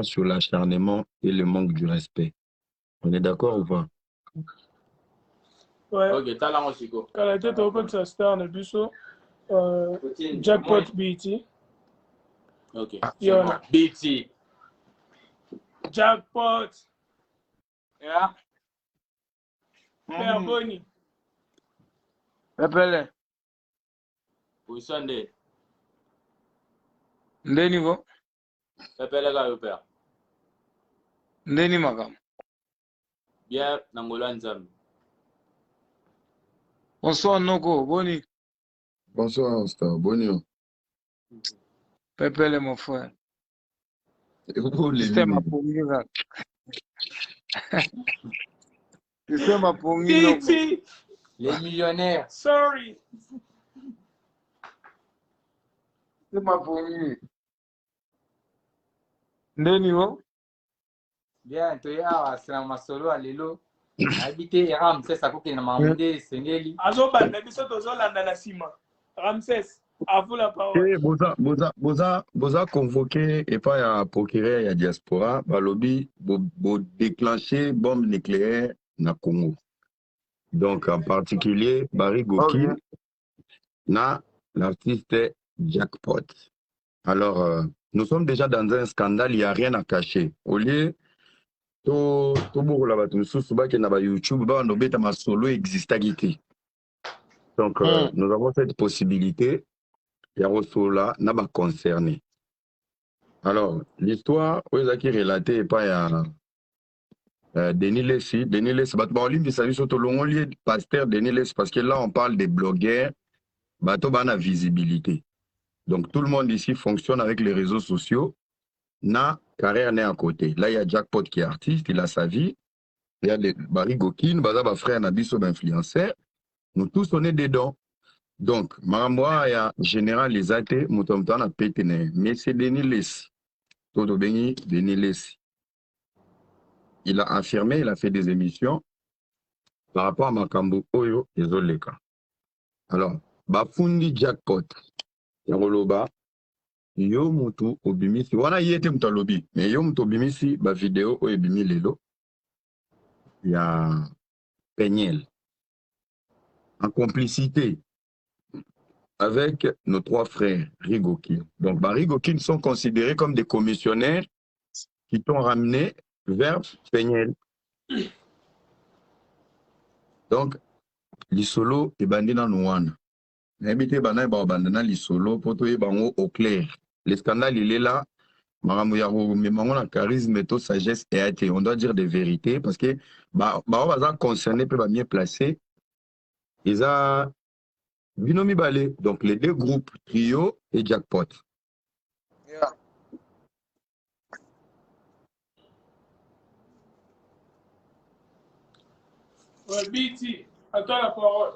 Sur l'acharnement et le manque du respect. On est d'accord ou pas? Ouais. Ok, tala ngo siko. Kala te tokotisa star na biso Jackpot BT. Ok. Yona. BT. Jackpot. Yeah. Père Boni. Pepele. Position nde. Nde niveau. Pepele ka yo père. Ndeni makambo. Bien na ngolo ya Nzambe. Bonsoir Noko, boni. Bonsoir Star, boni. Pepele mon frère. Système apongi kaka. Système apongi noko. Les millionnaires. Sorry. Système apongi. Nde niveau? Bien, toye awa sina masolo ya lelo. Nayebi te Ramses akokende na makambo nde esengeli. Azobanda biso tozolanda na nsima. Ramses, à vous la parole. Eh, boza, boza, boza, boza convoqué epai ya procureur ya diaspora balobi bo, bo déclencher bombe nucléaire na Congo. Donc en particulier Barry Goki Okay. na l'artiste Jackpot. Alors nous sommes déjà dans un scandale, il n'y a rien à cacher. Au lieu to tobokola bato mosusu bakenda ba YouTube babanda obeta masolo existaki te. Donc nous avons cette possibilité ya kosolola na ba concerné. Alors l'histoire oyo ezalaki relate epai ya Denis Lessi, Denis Lessi, bato baolimbisa biso tolongoli ye pasteur Denis Lessi parce que là on parle des blogueurs, bato bana visibilité. Donc tout le monde ici fonctionne avec les réseaux sociaux. Na carrière né à côté. Là il y a Jackpot qui est artiste, il a sa vie. Il y a les Barry Gokin, baza ba frère na biso ba influenceurs. Nous tous on est dedans. Donc makambo ya général eza te, moto moto ana pete na ye. Mais c'est Denis Lessi. To tobengi Denis Lessi. Il a affirmé, il a fait des émissions par rapport à makambo oyo ezoleka. Alors, bafundi Jackpot ya koloba yo mutu obimisi wana ye te mutu alobi mais yo mutu obimisi ba video oyo ebimi lelo ya Peniel en complicité avec nos trois frères Rigoki. Donc, ba Rigoki sont considérés comme des commissionnaires qui t'ont ramené vers Peniel. Donc, lisolo ebandi nanu wana. Nayebi te banani bakobanda na lisolo mpo toyeba yango au clair. Le scandale il est là. Makambo ya komema yango na charisme to sagesse eya te. On doit dire des vérités parce que ba bao baza concerné mpe ba mieux placé eza bino mibale. Donc les deux groupes, Trio et Jackpot. Yeah. Ouais, BT, à toi la parole.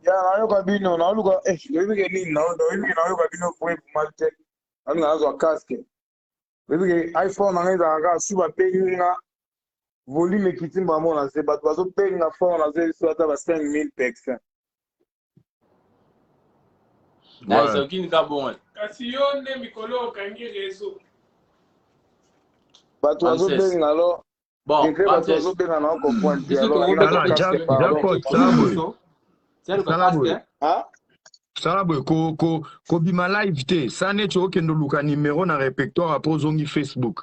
Ya nayoka bino naoluka eh oyebi ke nini naoyebi ke nayoka bino vrai mal te nalinga nazwa casque oyebi ke iPhone na ngai ezalaka kaka su babengi nga volume ekiti mbamo na se bato bazobenga fort nazoyebi so ata ba 5000 personnes. Na soki ka bon. Kasi yo nde mikolo okangi réseau. Bato bazobenga alors Bon, degré bato bazobenga na comprendre te alors Tala, Jackpot, sala boye. Sala boye. Sala boye ko ko kobima live te sa neti okende oluka numéro na répertoire après ozongi Facebook.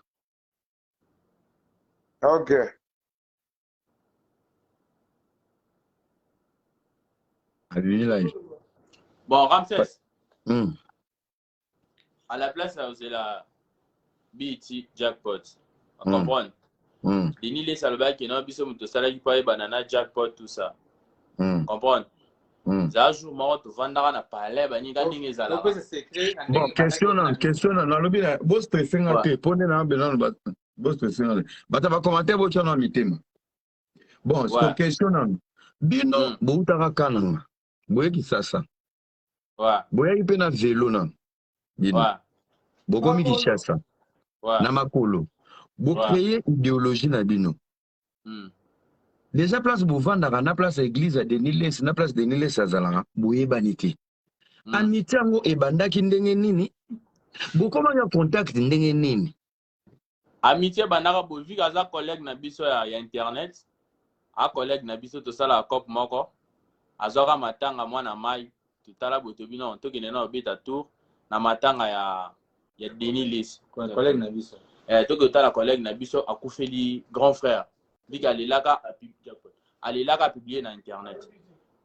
OK. Abimi live. Bon, Ramsès. À la place, c'est la BT Jackpot. On comprend? Denis Lessie alobaki non biso moto osalaki mpo ayebana na Jackpot tout ça. Comprendre? Eza jour moko tovandaka na palais baninga ndenge ezalaka. Bon, question na question na nalobi na bo stressé nga te mpo nde na nanu bo stressé nga te. Bato ba commentaire botya na mitema. Bon, ouais. Question nanu. Bino boutaka Kananga, boye Kisasa. Ouais. Boyaki mpe na velo nanu. Bino. Ouais. Bokomi Kinshasa. Ouais. Na makolo. Bo créer idéologie na bino. Déjà place bovandaka na place ya église ya Denis Lessie, na place Denis Lessie azalaka, boyebani te. Amitié yango ebandaki ndenge nini? Bokomaki na contact ndenge nini? Amitié ebandaka boye, vu que aza collègue na biso ya internet, a collègue na biso, tosalaka cope moko, azwaka matanga mwana mai, totala boye, tobi non, tokende na obeta tour na matanga ya Denis Lessi. Collègue na biso. Eh, toki otala collègue na biso akufeli grand frère, vu que alelaka apublie na internet.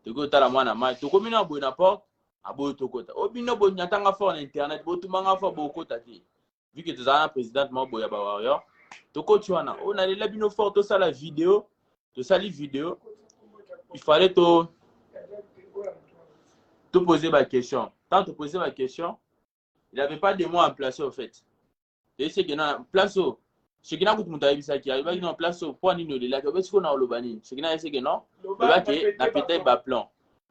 Toki otala mwana mai, tokomi na boye na porte, aboyi tokota. O bino bonyatanga fort na internet, botumanga fort, bokota te. Vu que tozala na présidente moko boye ya bawarrior, tokoti wana, oyo nalela bino fort, tosala video, tosali video. Il fallait to poser ba question. Tant to poser ba question, il avait pas de mots à placer au fait. Toyesi ke na place oyo Shekina kutu moto ayebisaki, alobaki na place oyo mpo nini olelaki, obe sikoyo na oloba nini? Shekina ayebisi ke non, lobake na pete baplomb.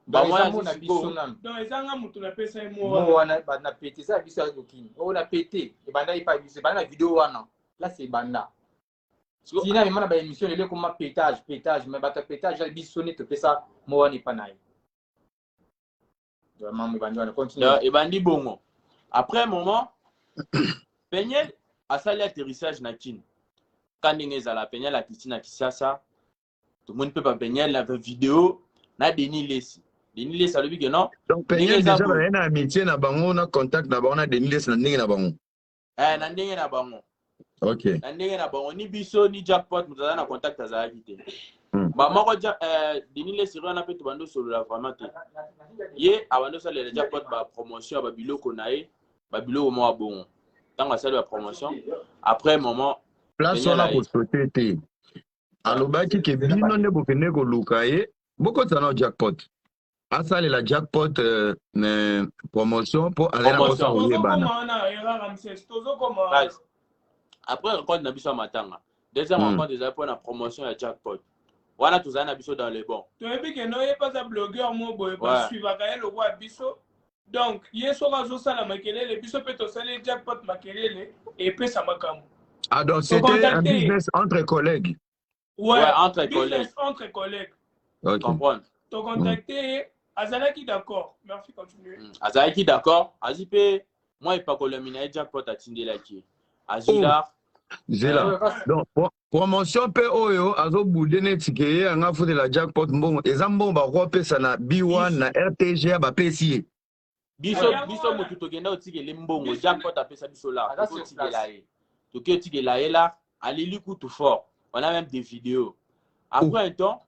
Bamwana biso nanu. Donc ezanga moto napesa ye mo wana na pete eza biso ya kokini oyo na pete ebanda epa biso, ebanda na video wana place ebanda tina mema na baémission. Lelo ekoma pétage pétage, mais bato ya pétage ya biso nde topesa mo wana epa na ye. Vraiment, ebandi wana, continue. Ebandi bongo. Après un moment, Peniel asali atterrissage na Kine. Ka ndenge ezala, Peniel akiti na Kisasa, tomoni mpe bapeniel na video na Denis Lesi. Denis Lesi alobi ke non. Donc Peniel déjà baye na amitié na bango, na contact na bango na Denis Lesi na ndenge na bango. Eh, na ndenge na bango. Ok. Na ndenge na bango, ni biso ni Jackpot moto aza na contact azalaki te. Bamoko Denis Lesi wana mpe tobandi osolola vraiment te. Ye abandi osalela Jackpot bapromotion ya babiloko na ye, babiloko moko bongo. Ntango asali bapromotion, après moment place wana kosote te, alobaki ke bino nde bokende koluka ye, bokotisa na Jackpot, asalela Jackpot promotion mpo azali na mposa koyebana. Après rencontre na biso ya matanga, deuxième rencontre ezali mpona promotion ya Jackpot. Wana tozali na biso dans le bon. Toyebi ke no ye mpe aza blogueur mo boye, basuivaka ye lokwa biso. Donc ye soki azosala makelele, biso mpe tosali Jackpot makelele, epesa makambo. Ah, donc c'était un business entre collègues. Ouais, entre business collègues. Entre collègues. Ok. Comprendre. Tocontacte ye, azalaki d'accord. Merci, continue. Azalaki d'accord, azwi mpe mwa epakolami na ye, Jackpot atindelaki ye, azwi lar. Zela, donc promotion mpe oyo azobude neti ke ye anga afutela Jackpot mbongo, eza mbongo bakopesa na B1 na RTG, bapesi ye. Biso biso motu tokenda otikele mbongo, Jackpot apesa biso lar, toki otikela ye, toki otikela ye lar, aleli kutu fort. On a même des vidéos. Après un temps,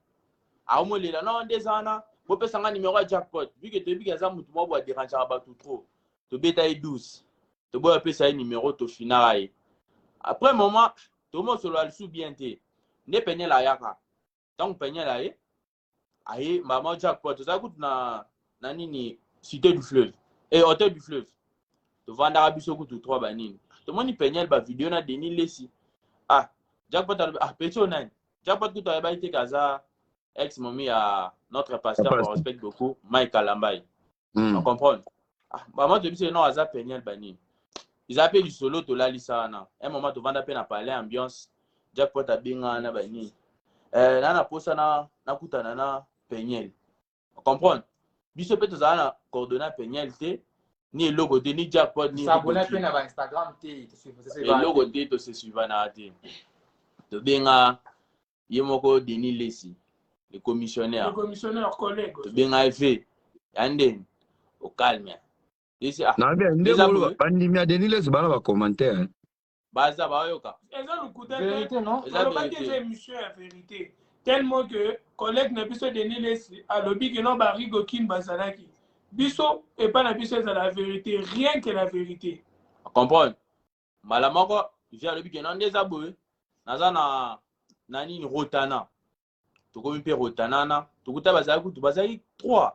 aomolela non, nde eza wana, bopesanga numéro ya Jackpot. Vu que toyebi ke aza motu moko boye aderangeaka bato trop, tobeta ye 12, toboya apesa ye numéro, tofinaka ye. Après moment, tomosolola lisusu bien te. Nde Peniel ayaka. Ntango Peniel aye, aye mama Jackpot, tozali kutu na nini, Cité du Fleuve e Hôtel du Fleuve, tovandaka biso kutu 3 banini. Tomoni Peniel bavideo na Denis Lesi. Ah, Jackpot alobi: "Ah, petit oyo nani?" Jackpot kutu ayebaki te kaza ex momi ya notre pasteur qu'on respecte beaucoup, Mike Kalambai. On comprendre. Ah, mama, toyebi soki non, aza Peniel banini. Eza mpe lisolo tolalisa wana. Un moment tovanda mpe na palais, ambiance, Jackpot abenga wana banini, eh, na posa na nakutana na Peniel. Comprendre, biso mpe tozala na coordonnées Peniel te, ni eloko te, ni Jackpot ni S'abonner mpe na bainstagram te. Eloko te, tose suivanaka te. Tobenga ye moko Denis Lesi, le commissionnaire. Le commissionnaire collègue. Tobenga ye ve ya ndeni ocalme esi. Ah, nayebi nde bandimi ya Denis Lesi bana bacommentaire. Baza bayoka. Eza lokuta. Vérité, non? Te, alobaki eza émission ya vérité, tellement que collègue na biso Denis Lesi alobi ke non, barigo kin bazalaki biso epai na biso, ezala vérité, rien que la vérité. Comprendre, mbala moko vi alobi ke non, nde eza boye, naza na nini, Rotana. Tokomi mpe Rotana na tokuta bazalaki kutu, bazalaki 3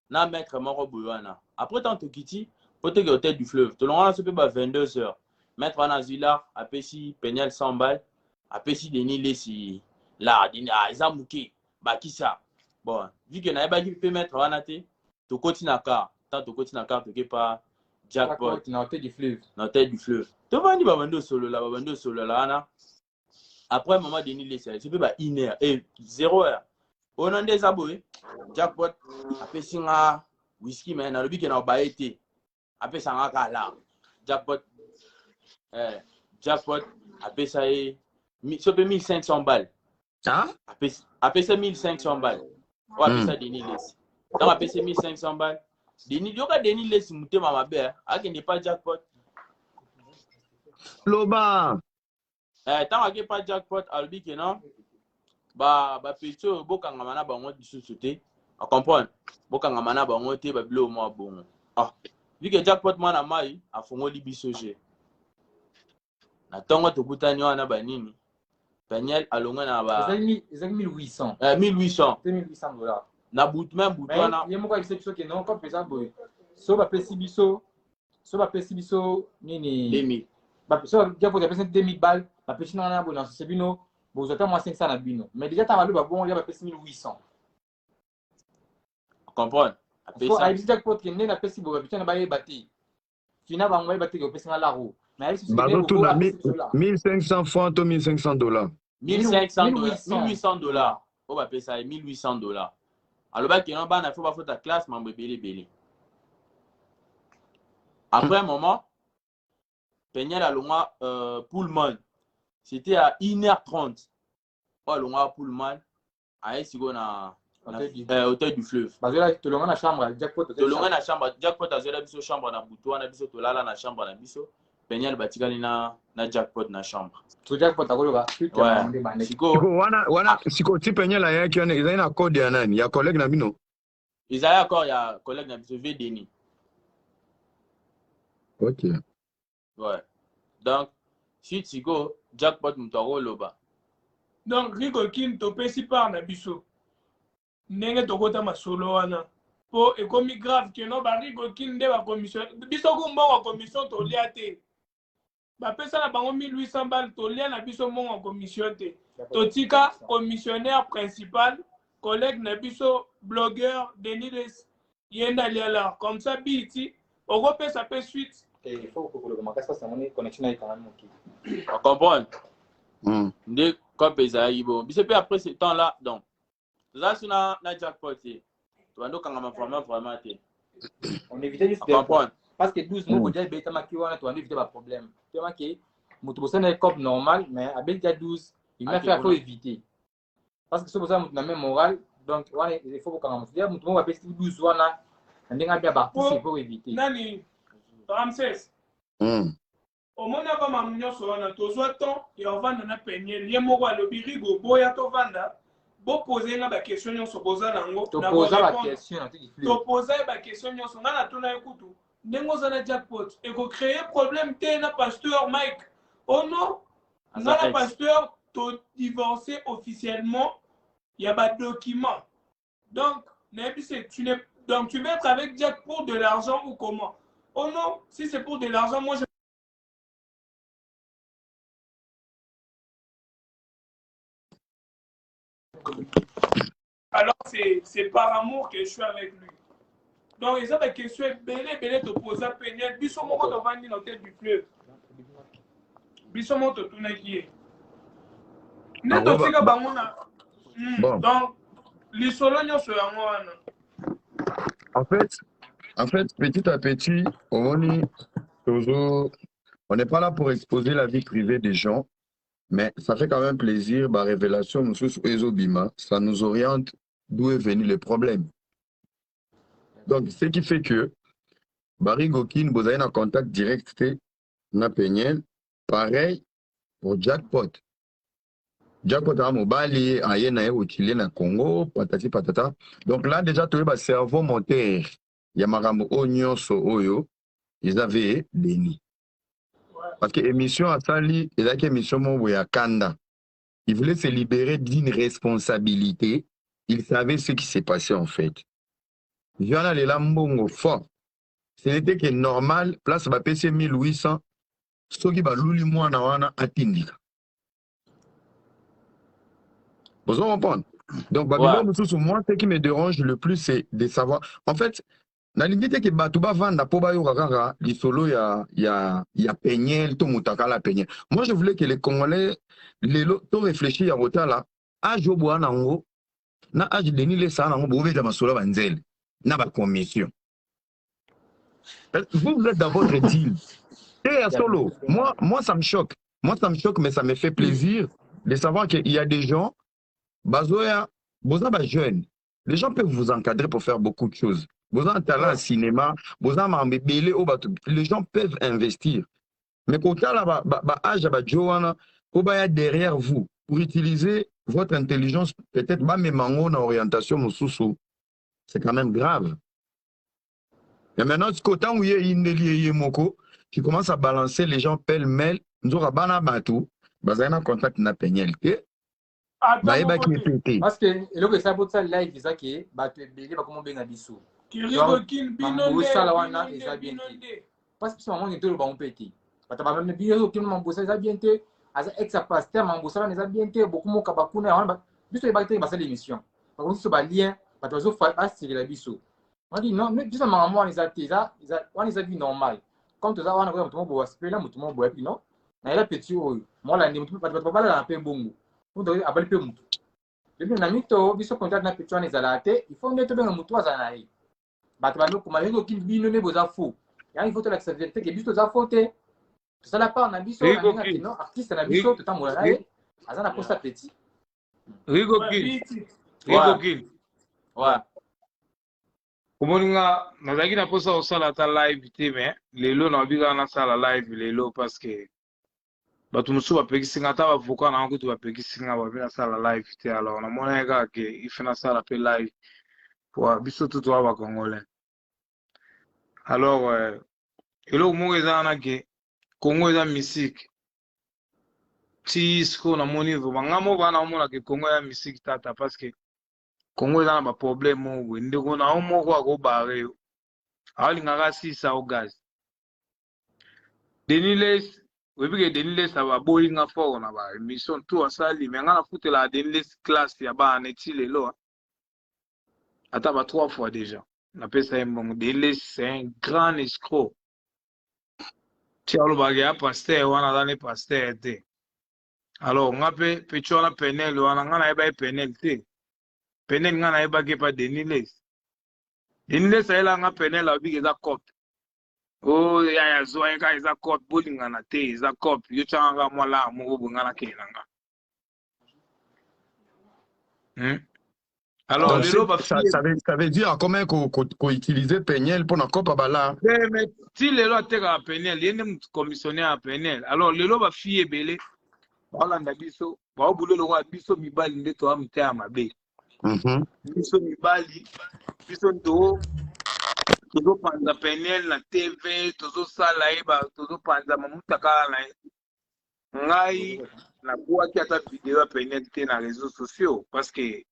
na maître moko boye wana. Après tant tokiti po toke Hôtel du Fleuve, tolongwana so mpe ba 22 heures. Maître wana azwi lar, apesi Peniel 100 bal, apesi Denis Lesi lar. Ah, eza moke, bakisa. Bon, vu que nayebaki mpe maître wana te, tokoti na car. Tant tokoti na car, toke pa Jackpot. Na Hôtel du Fleuve. Na Hôtel du Fleuve, tovandi, babandi osolola, babandi osolola wana. Après mama Denis Lesi aleki mpe ba 1 heure e 0 heure oyo nde eza boye, Jackpot apesi nga whisky, me nalobi ke na obaye te, apesa nga kala. Jackpot eh, Jackpot apesa ye so mpe 1500 balles. Ah? Apesa 1500 balles. Oyo apesa Denis Lessi. Ntango apesi 1500 balles, Denis yoka Denis Lessi motema mabe eh, akende pa Jackpot. Loba. Eh, ntango ake pa Jackpot alobi ke non ba ba petit oyo bokangama na bango lisusu te. A comprendre? Bokangama na bango te ba biloko mwa bongo. Ah, vu que Jackpot mwana mai afongoli biso je. Na ntongo tokutani wana ba nini? Daniel alongwe na ba Ezali 1800. Eh, 1800. 1800 dollars. Na butu même butu wana. Ye moko ayebisa biso ke non, comme eza boye. So bapesi biso so bapesi biso nini 2000. So japo bapesi 2000 balles, bapesi na na boye na sose bino bozwa ata mwa 500 na bino. Mais déjà ntango baloba bongo ya bapesi 1800. Comprendre? Apesa. Ayebisi jackpot ke nde napesi boye bapesi na bayeba te. Fina bango bayeba te ke opesi nga laro. Bazotuna 1500 francs to 1500 dollars. 1500 dollars, 1800 dollars. Oyo bapesa ye 1800 dollars. Alobaki no bana faut bafota classe mambo ebele ebele. Après un moment, Peniel alongwa Pullman. C'était à 1h30. Oyo alongwa Pullman, aye sikoyo na Hôtel du Fleuve. Tolonga na chambre, Jackpot. Tolonga na chambre, Jackpot azwela biso chambre na butu wana, biso tolala na chambre na biso. Peniel batikali na Jackpot na chambre. So Jackpot akoloba ouais. Siko wana wana siko ti Peniel ayaki wana ezali na code ya nani? Ya collègue na bino? Ezali accord ya collègue na biso V Denis. OK. Ouais. Donc suite siko Jackpot moto akoloba. Donc Rico Kin topesi part na biso. Ndenge tokota masolo wana po ekomi grave que non ba Rico Kin nde ba commission biso ku mbongo commission tolia te. Bapesa na bango 1800 balles tolia na biso mbongo commission te. Totika commissionnaire principal collègue na biso blogueur Denis Lessi ye nde alia lar comme ça biti okopesa pe suite. Il faut kokoloba makasi parce que connexion na ekangami moke. On comprendre? Nde kope ezalaki bongo. Biso pe après ce temps là donc toza su na na jackpot te. Tobandi okangama vraiment vraiment te. On évitait juste de comprendre. Parce que 12 moko déjà ebetamaki wana tobandi éviter ba problème. Tellement que moto bosana ye cop normal mais abeti ya 12, il m'a fait faut éviter. Parce que soki boza moto na même moral donc wana il faut kokanga moto. Déjà moto moko abeti 12 wana na ndenge abia ba artiste il faut éviter. Nani Ramsès? Omoni ava mamu nyonso wana tozwa temps ya ovanda na Peniel ye moko alobi Rigo boya tovanda bopoze nga ba question nyonso boza nango topoza ba question na tiki fleur topoza ye ba question nyonso nga natuna ye kutu ndenge oza na jackpot eko créer problème te na pasteur Mike. Oh non, nga na pasteur to divorcer officiellement ya ba documents. Donc nayebi se tu n'es donc tu veux être avec Jack pour de l'argent ou comment? Oh non, si c'est pour de l'argent, moi je Alors c'est par amour que je suis avec lui. Donc ils ont des questions ebele ebele topoza Peniel biso moko tovandi na hôtel du fleuve. Biso moko totunaki ye. Nde totika bango na Bon. Donc lisolo nyonso yango wana. En fait, petit à petit, on est toujours, on n'est pas là pour exposer la vie privée des gens, mais ça fait quand même plaisir, bah, révélation, mosusu ezobima, ça nous oriente d'où est venu le problème. Donc, ce qui fait que Barry Gokin, vous avez un contact direct na Peniel, pareil pour Jackpot. Jackpot a mobali, aye na ye okile na Congo, patati patata. Donc là, déjà, tu as cerveau moteur. Il y a makambo oyo nyonso oyo, ils avaient Denis. Parce que émission à Sali, il y a une émission moko ya Kanda. Il voulait se libérer d'une responsabilité. Il savait ce qui s'est passé en fait. Viana lela mbongo fort. Ce n'était que normal, place ba PC 1800, soki ba luli mwana wana atindika. Vous comprenez? Donc, Babylone, mosusu, moi, ce qui me dérange le plus, c'est de savoir. En fait, nalingi te ke bato bavanda po bayoka kaka lisolo ya Peniel to motakala Peniel. Moi, je voulais que les Congolais lelo to réfléchir ya kotala âge oyo boya nango na âge Denis Lesa nango bobeta masolo ya banzele na ba commission. Vous, vous êtes dans votre deal. Te ya solo, moi, moi ça me choque. Moi ça me choque, mais ça me fait plaisir de savoir qu'il y a des gens, bazoya, boza ba jeunes. Les gens peuvent vous encadrer pour faire beaucoup de choses. Boza un talent à cinéma, boza makambo ebele oyo bato, les gens peuvent investir. Mais kotala ba, ba, ba âge ya ba djo wana, po baya derrière vous pour utiliser votre intelligence, peut-être bamema yango na orientation mosusu, c'est quand même grave. Et maintenant, sikoyo ntango ye eyindeli ye ye moko, tu commences à balancer les gens pêle-mêle, nzoka bana bato bazali na contact na Peniel te, Ata bayebaki moko ye te. mpe te. Parce que eloko esala botisa live eza ke bato ebele bakoma obenga biso. Kirigo Donc, Kin, bino mambo nde, osala bino wana nde, eza bien bino te. nde. Parce que biso maman ke toloba ngo mpe te. Bato bameme bino okimi mambo osala eza bien te. Aza ex ya pasteur mambo osala wana eza bien te. Bokomoka bakuna wana biso oyebaki te basala émission. Bakomi biso ba lien bato bazo basekela biso. On dit non, mais biso makambo wana eza te, eza eza wana eza vie normale. Comme toza wana koya moto moko boye asepela moto moko boye api non. Nayela petit oyo. Mwala nde moto bato bato babalana mpe bongo. Moto abali mpe moto. Depuis na mito biso contact na petit wana ezalaka te, il faut nde tobenga moto azala na ye. Bato bando koma yenge okimi bino nde boza faux. Yango il faut tolakisa vérité ke biso toza faux te. Tosala part na biso na Rigo ndenge King. ake non artiste na biso totambola na ye aza na posa petit. Rigo Ouais, King. biti. Rigo Ouais. King. Ouais. Omoni nga nazalaki na mposa kosala ata live te mais lelo nayebi kaka nasala live lelo parce que bato mosusu bapekisi nga ata bavoka na nga kutu bapekisi nga babi nasala live te alors namonaki kaka ke ife nasala mpe live po biso tu toza bacongolais alors eloko moko eza wana ke Congo eza mystique ti sikoyo namoni vraiment nga moko wana naomona ke Congo eza mystique tata parce que Congo eza na ba problème moko boye ndeko na yo moko akobare yo aolingaka asisa yo gaz Denis Les oyebi ke Denis Les aboyi nga fort na ba émission tout asali mais nga nafutelaka Denis Les classe ya bana neti lelo ata ba trois fois déjà napesa ye mbongo. Denis Les c'est un grand escroc ti alobaka ya pasteur wana aza ne pasteur te alors nga mpe petit wana Penel wana nga nayeba ye Penel te Penel nga nayebaki epa Denis Les Denis Les ayelaka nga Penel alobiki eza cope o yaya zwa ye kaka eza cope bolingana te eza cope yo tyanga kaka mwa lar moko boye nga nakende na nga. Alors, Donc, lelo c'est- ça, bafille ça veut dire comment ko utiliser Peniel pour na kopa bala. Eh, mais ti lelo atekaka Peniel ye nde motu commissionnaire ya Peniel alors lelo bafille ebele baolanda biso baobula lokola biso mibali nde toya motema mabe biso mibali biso ndo tozopanza Peniel na TV tozosala ye tozopanza mamuta kaka na ye ngai nabwaki ata video ya Peniel te na réseaux sociaux parce que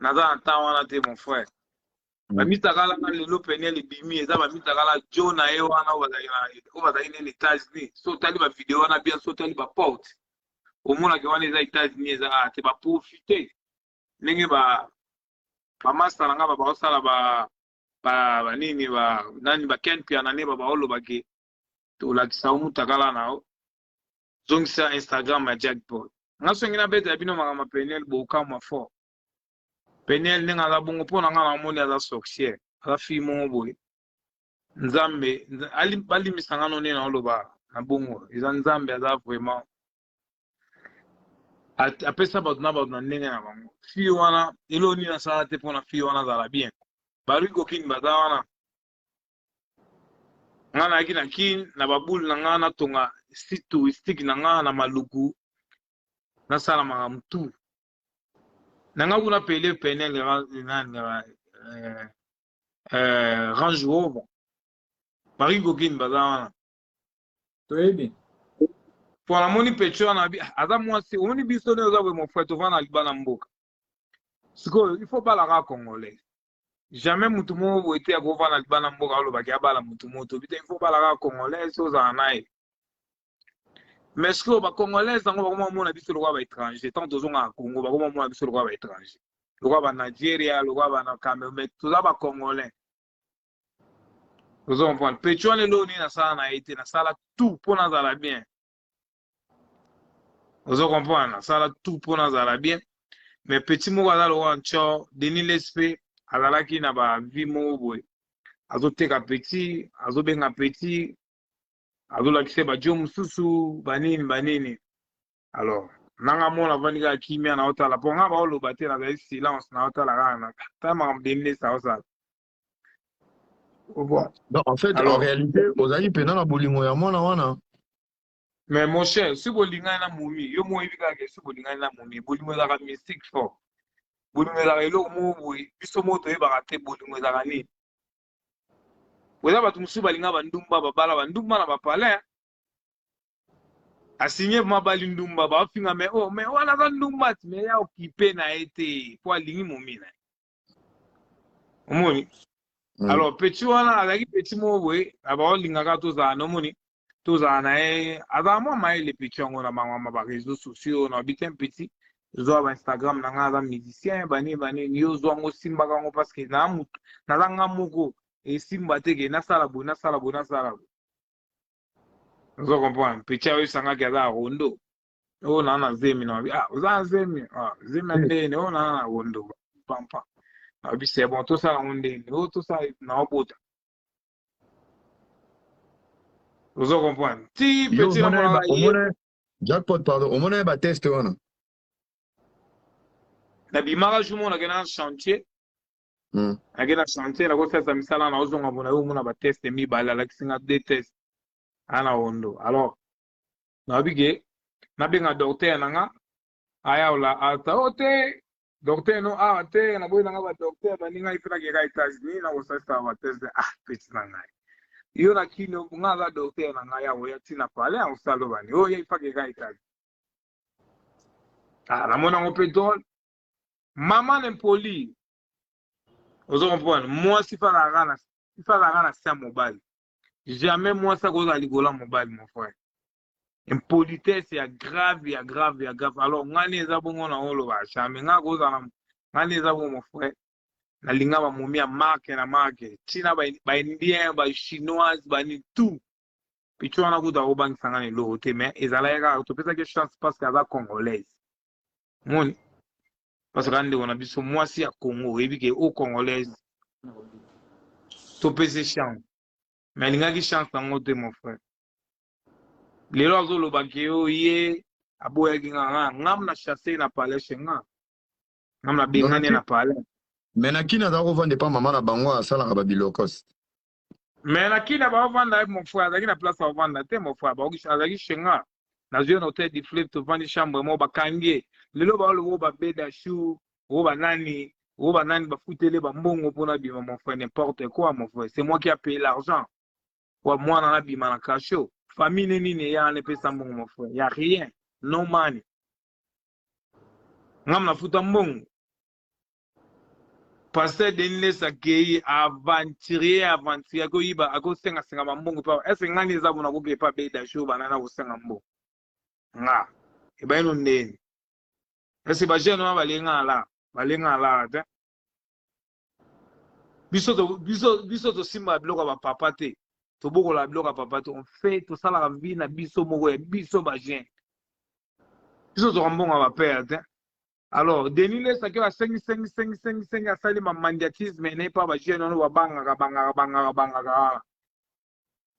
naza na temps wana te mon frère. Bamitakala na lelo Peniel ebimi eza bamitakala jo na ye wana oyo bazalaki nene États-Unis so otali bavideo wana bien so otali baporte omonaki wana eza États-Unis eza a te baprofite ndenge ba bamaster na nga baosala ba ba banini ba nani baken piana ne baolobaki tolakisa yo mutakala na yo zongisa Instagram ya Jackpot nga songi nabetela bino makambo ya Peniel bokamwa fort Peniel ndenge aza bongo mpo na nga namoni aza sorcière aza fille moko boye nzambe balimbisa nga no nde naoloba na bongo eza nzambe aza vraiment apesa bato na bato na ndenge na bango fille wana eloko nini asala te mpona fille wana azala bien Barigo King baza wana nga nayaki na Kin na babule na nga natonga site touristique na nga na Maluku nasala makambo tout na nga kuna pele Peniel nani Range Rover Barigo King baza wana toyebi po namoni petit wana aza mwasi omoni biso nde oza boye mon frère tovanda na libana mboka sikoyo il faut balaka congolais jamais mutu moko boye te akovanda libana mboka alobaki abala mutu moko tobi te il faut balaka congolais so ozala na ye mais sikoyo bacongolais yango bakoma komona biso lokola baétranger ntango tozonga na Congo bakoma komona biso lokola baétranger lokola banigeria lokola bana Cameroun mais toza bacongolais ozo comprendre petit wana eloko nini nasala na ye te nasala tout mpo nazala bien ozo comprendre nasala tout mpo nazala bien mais petit moko aza lokola ncor Denis Les mpe azalaki na bavie moko boye azoteka petit azobenga petit. Azolakisa ye bajo mosusu banini banini. Alors nanga mona avandi kaka kimia na otala mpo nga baoloba te, nazali silence na otala kaka na tala makambo Denis Lessie aosala. Bon. Donc en fait, Alors, en réalité, ozali mpena na bolingo ya mwana wana. Mais mon cher, soki bolingani na momi, yo moko oyebi kaka ke soki bolingani na momi, bolingo ezalaka mystique fort. Bolingo ezalaka eloko moko boye, biso moko toyebaka te bolingo ezalaka nini. Eza bato mosusu balinga bandumba, babala bandumba na bapalin. Asigne vraiment abali ndumba, bafinga mais oh mais wana aza ndumba ti mais ya okipe na ye te po alingi momi na ye. Omoni? Alors petit wana azalaki petit moko boye, abaolingaka tozala na omoni tozala na ye, azala mwa mayele petit yango na bango ba réseaux sociaux na bitin petit zwa ba Instagram na nga aza musicien banini banini yo zwa yango simbaka yango parce que na mutu naza nga moko esimba te ke nasala boye nasala boye nasala boye. Ozo comprendre? Petit ayo esangaki aza rondo. Oyo na na zemi na ah oza na zemi ah zemi ya ndeni oyo na na rondo pampa. Na bi c'est bon tosala yango ndeni oyo tosala na obota. Ozo comprendre? Ti petit na mona ye. Jackpot pardon, omona ye ba test wana. Na bimaka jour moko nakenda na chantier. Nake na chantier nakosalisa misala na ozonga bona yo omona ba test mibale alakisi nga deux tests ana rondo. Alors nayebi ke nabenga docteur na nga aya ola ata o te docteur no awa te naboyi na nga ba docteur baninga ife nakeka États-Unis nakosalisa ba test ah petit na ngai yo na kino nga aza docteur na ngai akoya ntina pale akosala bani oyo ye ife akeka États-Unis ah namoni yango mpe drôle mama na impoli ozo comprendre mwasi falaka na falaka na se ya mobali jamais mwasi akozala likolo ya mobali mon frère impolitesse ya grave ya grave ya grave alors ngani eza bongo na oloba jamais nga kozala ngani eza bongo mon frère nalinga bamomi ya marque na marque ntina baindien bachinoise bani tout picho wana kuta akobangisa nga na eloko te mais ezalaki kaka topesaki chance parce que aza congolaise moni parce que ndeko na biso mwasi ya Congo oyebi ke o congolaise topesi chance mais alingaki chance yango te mon frère lelo azoloba ke yo ye aboyaki nga nga ngam na chasse na palais chez nga ngam na bengani na palais mais na kini aza kovanda epa mama na bango asalaka babilokos mais na kini baovanda mon frère azalaki na place aovanda te mon frère azalaki chez nga nazwi ye na hotel du fleuve tovandi chambre moko bakangi ye lelo baoloba oyo babeda chou oyo banani oyo banani bafuteli bambongo mpona bima mon frère n'importe quoi mon frère c'est moi qui a payé l'argent wa mwana nabima na cachot famille ne nini eya wana epesa mbongo mon frère ya rien no money ngam nafuta mbongo pasteur Denis Lessie akei aventurier aventurier akoyiba akosengasenga bambongo pa ese ngani eza bona koke pa beda show banana kosenga mbongo nga ebayino ndeni ese ba jeune wana balenga ala balenga ala te biso to biso biso tosimba biloko ya bapapa te tobokola biloko ya papa te on fait tosalaka vie na biso moko ya biso ba jeune biso toka mbongo ya bapere te alors Denis Lessie ake asengi sengi sengi sengi sengi asali ma mandiatisme ne pa ba jeune wana babangaka bangaka bangaka bangaka wana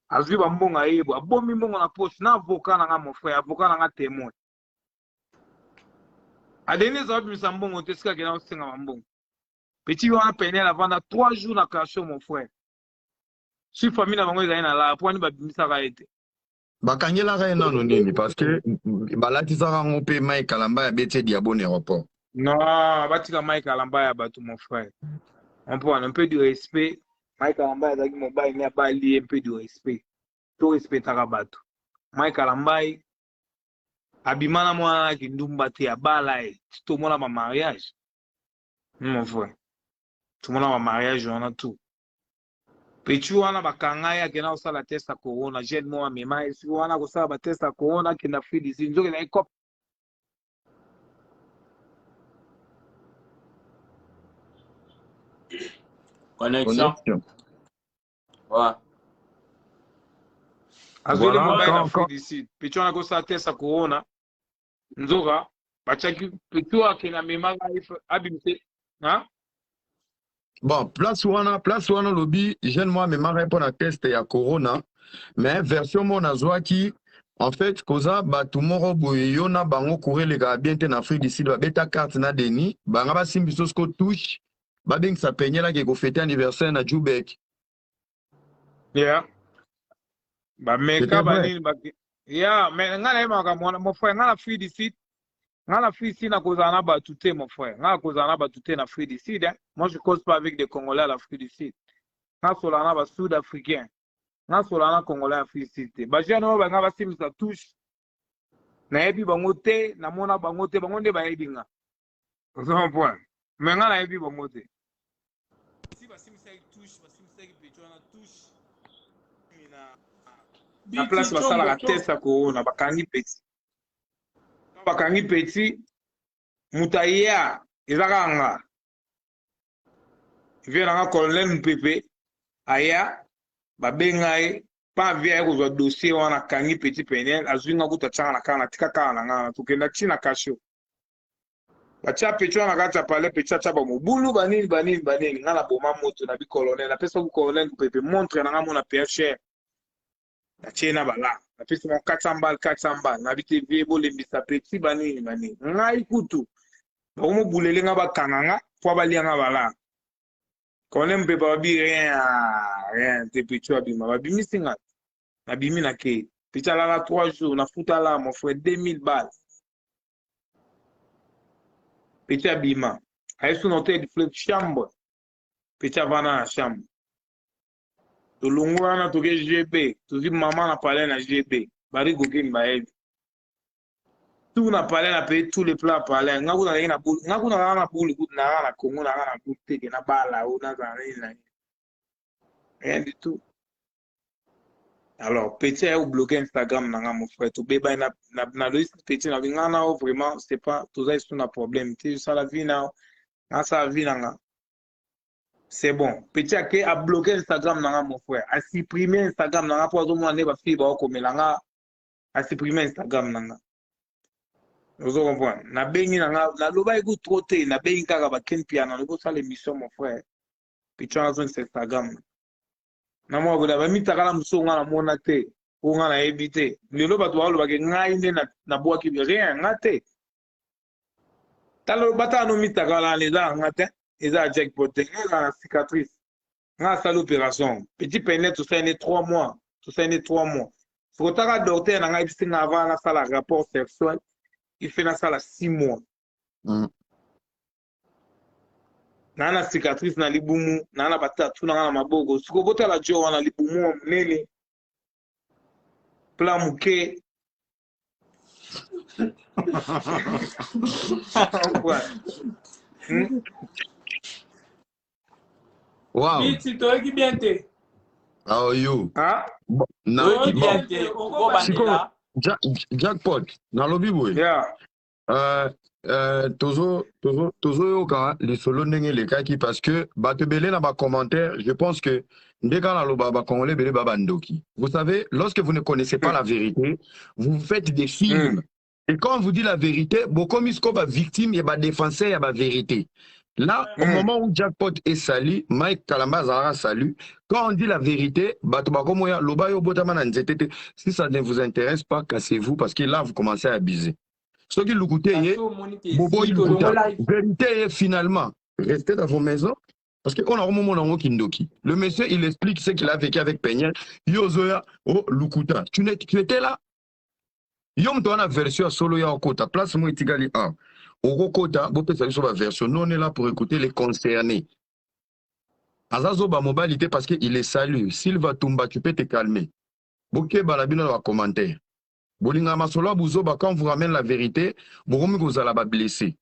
azwi bambongo ayebo abomi mbongo na poche na avocat na nga mon frère avocat na nga témoin Denis Lessie abimisa mbongo te esika akenda kosenga bambongo petit wana penel avanda 3 jours na cachot mon frère si famille na bango ezali na lara po wani babimisaka ye te Bakangelaka ye nano nini parce que balatisaka yango mpe Mike Kalamba ya beti diabo na aéroport. Non, batika Mike Kalamba ya bato mon frère. On peut un peu du respect. Mike Kalamba azalaki mobali ne abali ye un peu du respect. To respectaka bato. Mike Kalamba abima na mwana na kindumba te abala ye. Tomona ba mariage. Mon frère. Tomona ba mariage wana tout. Petit wana bakanga ye akenda kosala test ya corona jeune moko amema ye sikoyo wana kosala ba test ya corona akenda Afrique du Sud nzoka ezalaki cop Connexion. Ouais. Azweli mobali na Afrique du Sud. Petit wana kosala test ya corona nzoka batiaki petit oyo akende amemaka abimise ha Bon, place wana olobi jeune moko amemaka ye mpo na test ya corona. Mais version moko nazwaki, en fait, koza bato moko boye yo na bango courant elekaka bien te na Afrique du Sud, babeta carte na Denis, banga basimbi biso siko touche, babengisa Peniel ake kofete anniversaire na Jubek. Yeah. Bameka banini ba yeah, mais ngai nayeba makambo wana mon frère, ngai na Afrique du Sud, ngai na Afrique du Sud nakozala na bato te mon frère, ngai nakozala na bato te na Afrique du Sud hein. Moi je cause pas avec des Congolais à l'Afrique du Sud. Nasolana na ba Sud Africains, nasolana na Congolais ya Afrique du Sud te. Ba jeunes oyo banga basimbisa touche, nayebi bango te, namona bango te, bango nde bayebi nga. Ozo comprendre? Mais nga nayebi bango te. Si basimbisaki touche, basimbisaki petit wana touche na na place basalaka test ya corona, bakangi petit. Bakangi petit, moto aya eza kaka nga. Vieux na nga colonel Mpepe aya, babenga ye pa vieux aye kozwa dossier wana, akangi petit Peniel, azwi nga kutu atianga na kaka, natika kaka na nga, tokenda ti na kasho. Batia petit wana na kati ya palais, petit atia ba mobulu banini banini banini, nga na boma moto na bi colonel, napesa ku colonel Mpepe montre na nga mona paya cher, natie na bala, napesi mwa 400 balles, 400 balles, na bi te vieux bolembisa petit banini banini, ngai kutu bakomobulele nga bakanga nga po balia nga bala. Colonel Mpepe babi rien, rien te, petit abima, babimisi nga, nabimi na kei, petit alala 3 jours, nafuta la mon frère 2000 balles. Petit abima, aye sous hotel du fleuve chambre, petit avanda na chambre. Tolongwa wana toke GB, tozwi mama na palais na GB, bari kokeni bayebi. Tout na palais na paye tous les plats palais. Nga kuna na boule, nga kuna na boule kutu na na Congo na na boule te na bala ou na za nini na nini. Rien du tout. Alors petit a bloqué Instagram na nga mon frère, to beba na na na Loïs petit na nga na vraiment c'est pas toza isu na problème, tu ça la vie na na sa vie na nga. C'est bon. Petit ake a bloqué Instagram na nga mon frère, a supprimer Instagram na nga po azomona nde ba fille ba komela nga, a supprimer Instagram na nga. Ozo comprendre? Na bengi na nga, na loba eko trop te, na bengi kaka ba Ken Piana, na kosala émission mon frère. Petit wana azongisa Instagram. Na mwa boda ba mitaka na mosusu nga na mona te, po nga nayebi te. Lelo bato balobaka ngai nde na bwaki rien, nga te. Tala batala no mitaka wana eza nga te, eza ya jackpot te, nga na cicatrice. Nga asali opération. Petit pene tosali ne 3 mois, tosali ne 3 mois. Sokotaka docteur na ngai bisi nga avant nasala rapport sexuel, il fait nasala 6 mois. Na na cicatrice na libumu, na na batatu na nga na maboko. Siko botala jo wana libumu wa monene. Plan moke. Wow. Biti toyoki bien te. How are you? Ah? Bon, na, Toyoki bon. bien te. Okobandela. Jackpot, nalobi boye. Yeah. Tozoyoka lisolo ndenge elekaki parce que bato ebele na ba commentaire, je pense que nde kaka naloba ba Congolais ebele ba bandoki. Vous savez, lorsque vous ne connaissez pas la vérité, vous faites des films. Et quand on vous dit la vérité, bokomi siko ba victime et ba défenseur ya ba vérité. Là, au moment où Jackpot est sali, Mike Kalamba azalaka salu, quand on dit la vérité, bato bakomoya loba yo botama na nzete te. Si ça ne vous intéresse pas, cassez-vous parce que là vous commencez à abuser. Soki lukute ye, boboyi lukuta. Vérité ye finalement, restez dans vos maisons parce que on a remomona ngo kindoki. Le monsieur, il explique ce qu'il a vécu avec Peniel. Yozoya, oh lukuta. Tu n'es, tu étais là? Yo moto wana version ya solo ya okota place mo etikali 1. Okokota, bopesa biso ba version. Nous on est là pour écouter les concernés. Azazo ba mobali te parce que il est salu. Silva Tumba, tu peux te calmer. Bokeba na bino na ba commentaire. Bolinga masolo ya buzoba quand on vous ramène la vérité, bokomi kozala ba blessé.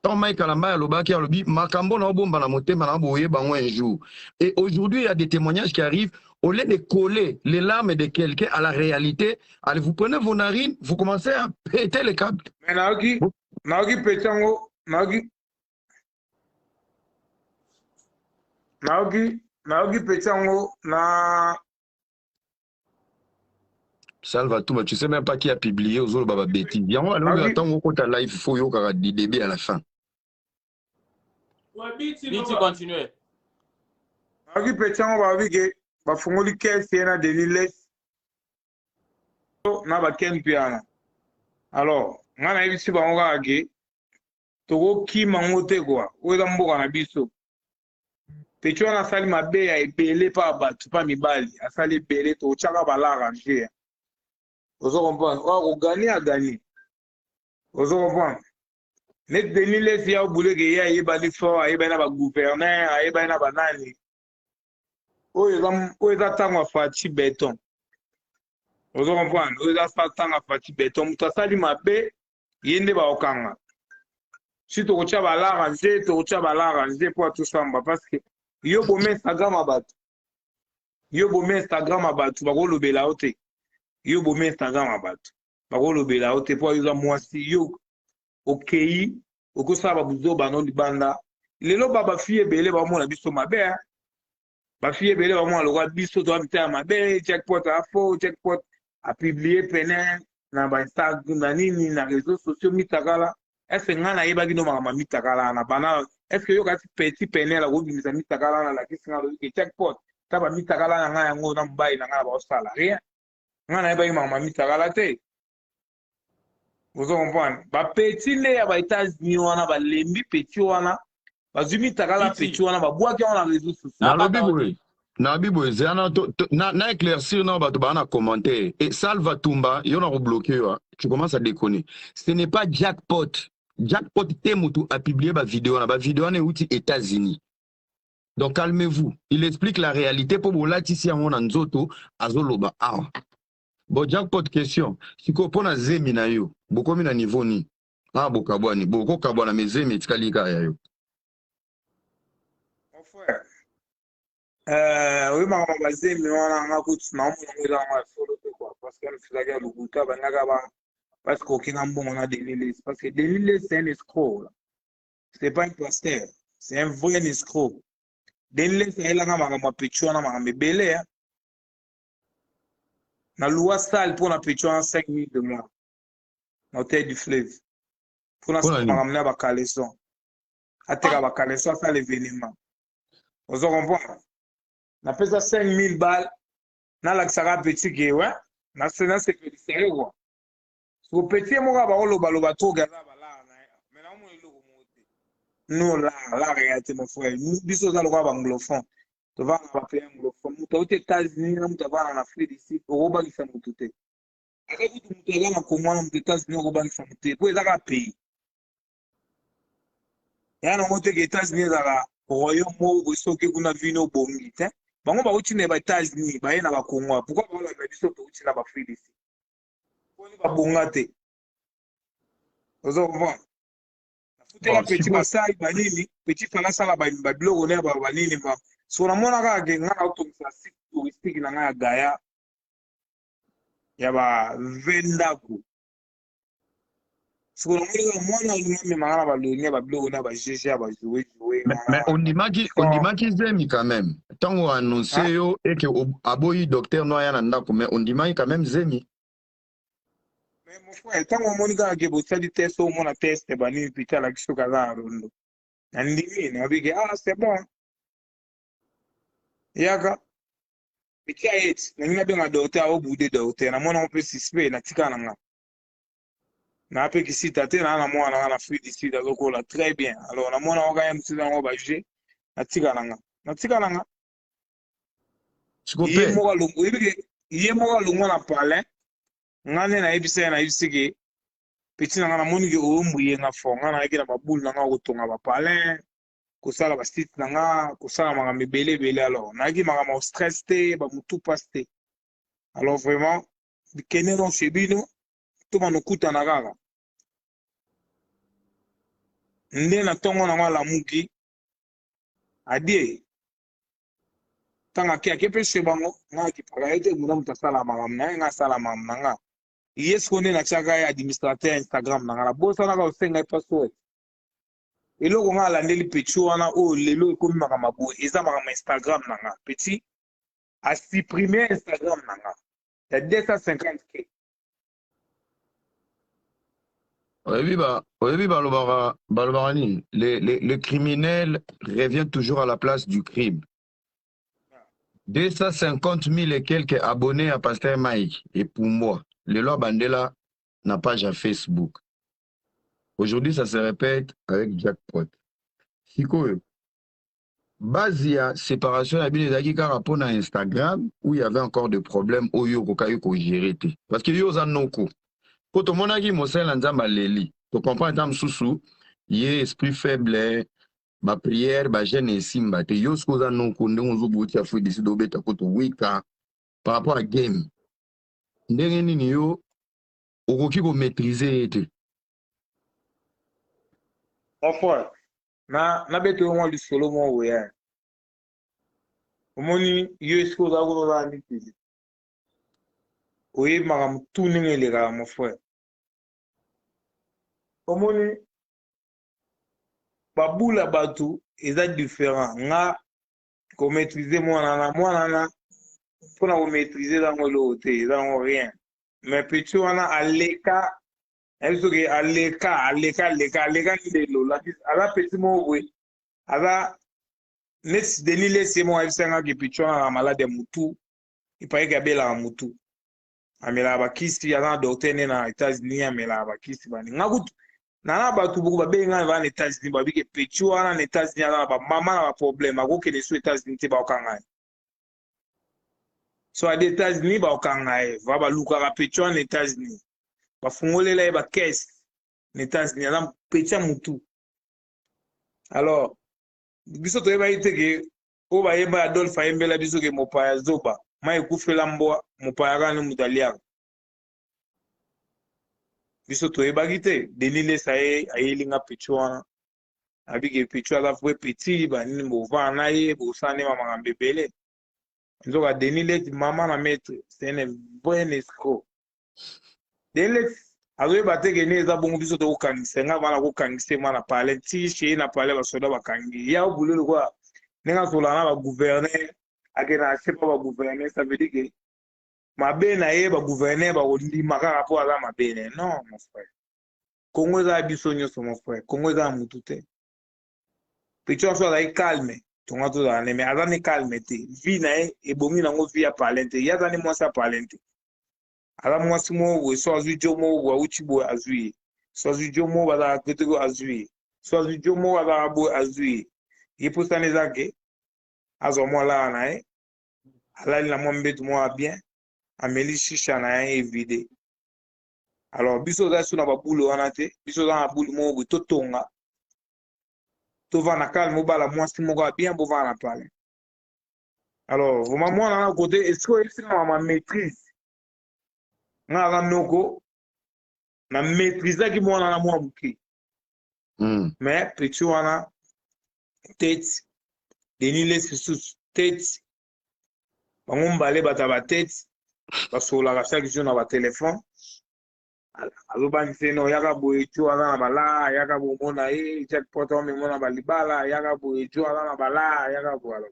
Tant Mike Kalamba alobaki alobi makambo na obomba na motema na boyeba bango un jour. Et aujourd'hui, il y a des témoignages qui arrivent, au lieu de coller les larmes de quelqu'un à la réalité, allez, vous prenez vos narines, vous commencez à péter les câbles. Mais naoki, naoki petango, naoki, naoki, naoki petango na Salva Touma, tu sais même pas qui a publié aux autres baba bêtises. Yango alors attends on compte live, il faut yoka du début à la fin. Ouais, biti, Biti continue. Naoki petango ba bike, Bafungoli caisse ye na Denis Lessi na ba Ken Mpiana. Alors, nga nayebisi bango kaka ke tokokima ngo te quoi. Oyo eza mboka na biso. Petit wana asali mabe ya ebele pa bato pa mibali asali ebele totyaka balara jeu. Ozo comprendre? Oyo akoganye aganye. Ozo comprendre? Neti Denis Lessi ya obuleke ye ayebani fort, ayebani na ba gouverneur, ayebani na banani. Oyo eza oyo eza ntango ya Fatshi beton. Ozo comprendre? Oyo eza ntango ya Fatshi beton. Moto asali mabe ye nde bakokanga. Si tokotya balara nze, tokotya balara nze mpo atosamba parce que yo bomi Instagram ya bato. Yo bomi Instagram ya bato bakolobela yo te. Yo bomi Instagram ya bato. Bakolobela yo te mpo yo oza mwasi yo okei okosala babuzoba no libanda lelo ba bafille ebele baomona biso mabe hein. Bafille ebele baomona lokola biso toza mitema mabe. Jackpot afo jackpot apublie pene na ba Instagram na nini na réseaux sociaux mitakala. Est-ce que ngai nayebaki no makambo ya mitakala na bana? Est-ce que yokasi petit pene la kobimisa mitakala na lakisi ngai alobi ke jackpot ta ba mitakala na ngai yango na mobali na ngai na baosala rien. Ngai nayebaki makambo ya mitakala te. Ozo comprendre? Ba petit nde ya ba États-Unis wana balembi petit wana bazwi mitakala petit wana babwaki yango na réseaux sociaux. Nalobi boye, nalobi boye, zela na, to, to, na, na éclaircir na bato baa na commentaire. Et Salva Tumba, yo na kobloquer yo, hein. Tu commences à déconner. Ce n'est pas Jackpot. Jackpot te mutu a publié ba vidéo wana, ba vidéo wana euti États-Unis. Donc calmez-vous. Il explique la réalité po bolatisi yango na nzoto azoloba awa. Bon Jackpot question, sikoyo pona zemi na yo bokomi na niveau nini? Ah bokabwani, bokokabwana mais zemi etikali kaka ya yo. Mon frère, euh, oyo makambo bazemi wana nga kutu naomona yango eza yango ya solo te quoi, parce que ezalaki ya lokuta balingaka ba parce que okinga mbongo na Denis Lessi, parce que Denis Lessi c'est un escroc là. C'est pas un pasteur, c'est un vrai escroc. Denis Lessi ayelaka makambo ya pecho wana makambo ebele hein. Na loua salle mpo na pecho wana 5000 de mois na hôtel du fleuve mpo na Mpona nini? makambo na bacaleçon ateka bacaleçon asala événement. Ozo comprendre? Napesa 5000 balles nalakisaka petit ke ouais nasepelisa ye quoi. Siko petit ye moko bakolobaloba trop ke aza balara na ye mais naomona eloko moko te. No lar lar eya te mon frère, biso oza lokola baanglophone tovanda na bapays anglophone. Moto auti États-Unis na moto avanda na Afrique du Sud okobangisa moto te. Ata kutu moto aza na Congo wana moto États-Unis okobangisa moto te po eza kaka pays ya nango te ke États-Unis ezalaka royaume moko boye soki kuna vino obongi te. Bango bauti na ba États-Unis baye na bakongo, pourquoi baolanda biso touti na baafrique du Sud poni babonga te? Ozo comprendre? Nafutela Bon, petit sikoyo basali banini petit fala asala babiloko ne banini ba so namona kaka ke ngai naotongisa site touristique na ngai ya Gaya ya ba 20 ndako. Siko namoni kaka mwana alingi amema ngai na baloni ya babiloko na ba GG ya bajoue joue Mais, mais ondimaki ondimaki zemi quand même. Ntango annonce Hein? yo et que aboyi docteur no aya na ndako, mais ondimaki quand même zemi. Mais mon frère, ntango omoni kaka ke bosali test, omona test banini petit alakisi soki aza na rondo, nandimi nayobi ke ah c'est bon yaka petit ayeti nangi nabenga docteur aobude docteur namona ngo mpe suspect natika na nga na mpe kisita te naa na mwana nga na Afrique du Sud azokola très bien. Alors namona ngo kaka mosusu yango baje natika na nga natika na nga Sikoyo ye pe moko alongo oyebi ke ye moko alongwa na palin. Nga nde nayebisa ye nayebisi ke petit na nga namoni ke oyombuye nga fort nga nayaki na babule na nga kotonga bapalin kosala basite na nga kosala makambo ebele ebele. Alors nayaki makambo ya stress te bamutu pasi te. Alors vraiment kende no chez bino to banokutana kaka nde na ntongo nango alamuki adie ntango ake ake mpe chez bango nga akipaka ye te muna moto asala makambo na ye nga asala makambo na nga ye sikoyo nde natiaka ye administrateur ya Instagram na nga nabosanaka kosenga ye password. Eloko nga alandeli petit wana oyo lelo ekomi makambo boye eza makambo ya Instagram na nga. Petit asupprime Instagram na nga ya 250 k. Oyebi ba oyebi balobaka balobaka nini, le criminel revient toujours à la place du crime. 250 000 et quelques abonnés ya Pasteur Mike epumbwa lelo abandela na page ya Facebook. Aujourd'hui ça se répète avec Jackpot. Sikoyo base ya séparation na bino ezalaki kaka mpo na Instagram où il y avait encore des problèmes oyo okokaki kogérer te? Parce que yo oza noko, mpo tomonaki mosali na Nzambe aleli, tocomprendre ata mosusu ye esprit faible, baprière, bajeûne esimba te. Yo soki oza noko, ndenge ozoboti Afrique du Sud, obeta ko towika par rapport à game, ndenge nini yo okoki komaîtriser ye te? Mon frère, na nabeti yo mwa lisolo moko boye. Omoni yo, esika oza kuna, oza na mikili, oyebi makambo tu ndenge elekaka. Mon frère, omoni babula bato eza différent. Nga komaîtriser mwana na mwana na mpona komaîtriser ezango eloko te, ezango rien. Mais petit wana aleka, nayebi soki aleka, aleka, aleka, aleka ni lelo. Aza petit moko boye, aza neti Denis Lesi moko ayebisanga ke petit wana aza malade ya mutu. Ipayeke abelaka mutu, amelaka bakisi, aza na docteur nde na États-Unis, amelaka bakisi. Bani nga kutu nana bato boko babengi nga baa na États-Unis, babike petit wana na États-Unis aza na bamama na baproblème, akokende so États-Unis te, baokanga ye. So ade États-Unis, baokanga ye. Va balukaka petit wana na États-Unis, bafungolela ye bacaisse na États-Unis. Aza petit ya mutu. Alors biso toyebaki te ke oyo bayemba, Adolphe ayembela biso ke mopaya zoba, mai ekufela mbwa, mopaya kaka nde moto aliaka. Biso toyebaki te. Denis Lesa ye ayeli nga petit wana, abike petit aza vrai petit, banini, bovanda na ye, bosala nde bamakambo ebele. Nzoka Denis Leti, mama na maître, c'est un vrai escroc. Denis Leti azoyeba te ke ne eza bongo. Biso tokokangisa nga bana, kokangisa ye mwana palais ti chez ye na palais. Basoda bakangi ya obule lokola ndenge asolaka na bagouverneur, akende na chef ya bagouverneur. Ça veut dire que mabe na ye, bagouverneur bakondima kaka mpo aza mabe ne. Non, mon frère, Kongo eza ya biso nyonso. Mon frère, Kongo eza ya mutu te. Petit wana so azali calme, tonga tozala ne, mais aza ne calme te. Vie na ye ebongi nango vie ya palin te. Ye aza ne mwasi ya palin te. Aza mwasi moko boye, so azwi jo moko boye, awuti boye, azwi ye. So azwi jo moko bazalaka keteko, azwi ye. So azwi jo moko azalaka boye, azwi ye. Ye mposana eza ke azwa mwa lara na ye, alali na mwa mbetu moko ya bien, ameli shisha na ye, evide. Alors biso oza so na babule wana te. Biso oza na bule moko boye, totonga, tovanda calme, obala mwasi moko ya bien, bovanda na palais. Alors vraiment mwana na côté esika oyebisi nga ma maîtrise, nga aza noko, na maîtrisaki mwana na mwa moke. Mais petit wana tete, Denis Lesi susu tete, bango mbale bato ya batete basololaka chaque jour na batelefone. Azobangisa ye no, yaka boye, jo aza na bala, yaka bomona ye Jackpot, omemona balibala, yaka boye, jo aza na bala, yaka boye. Alors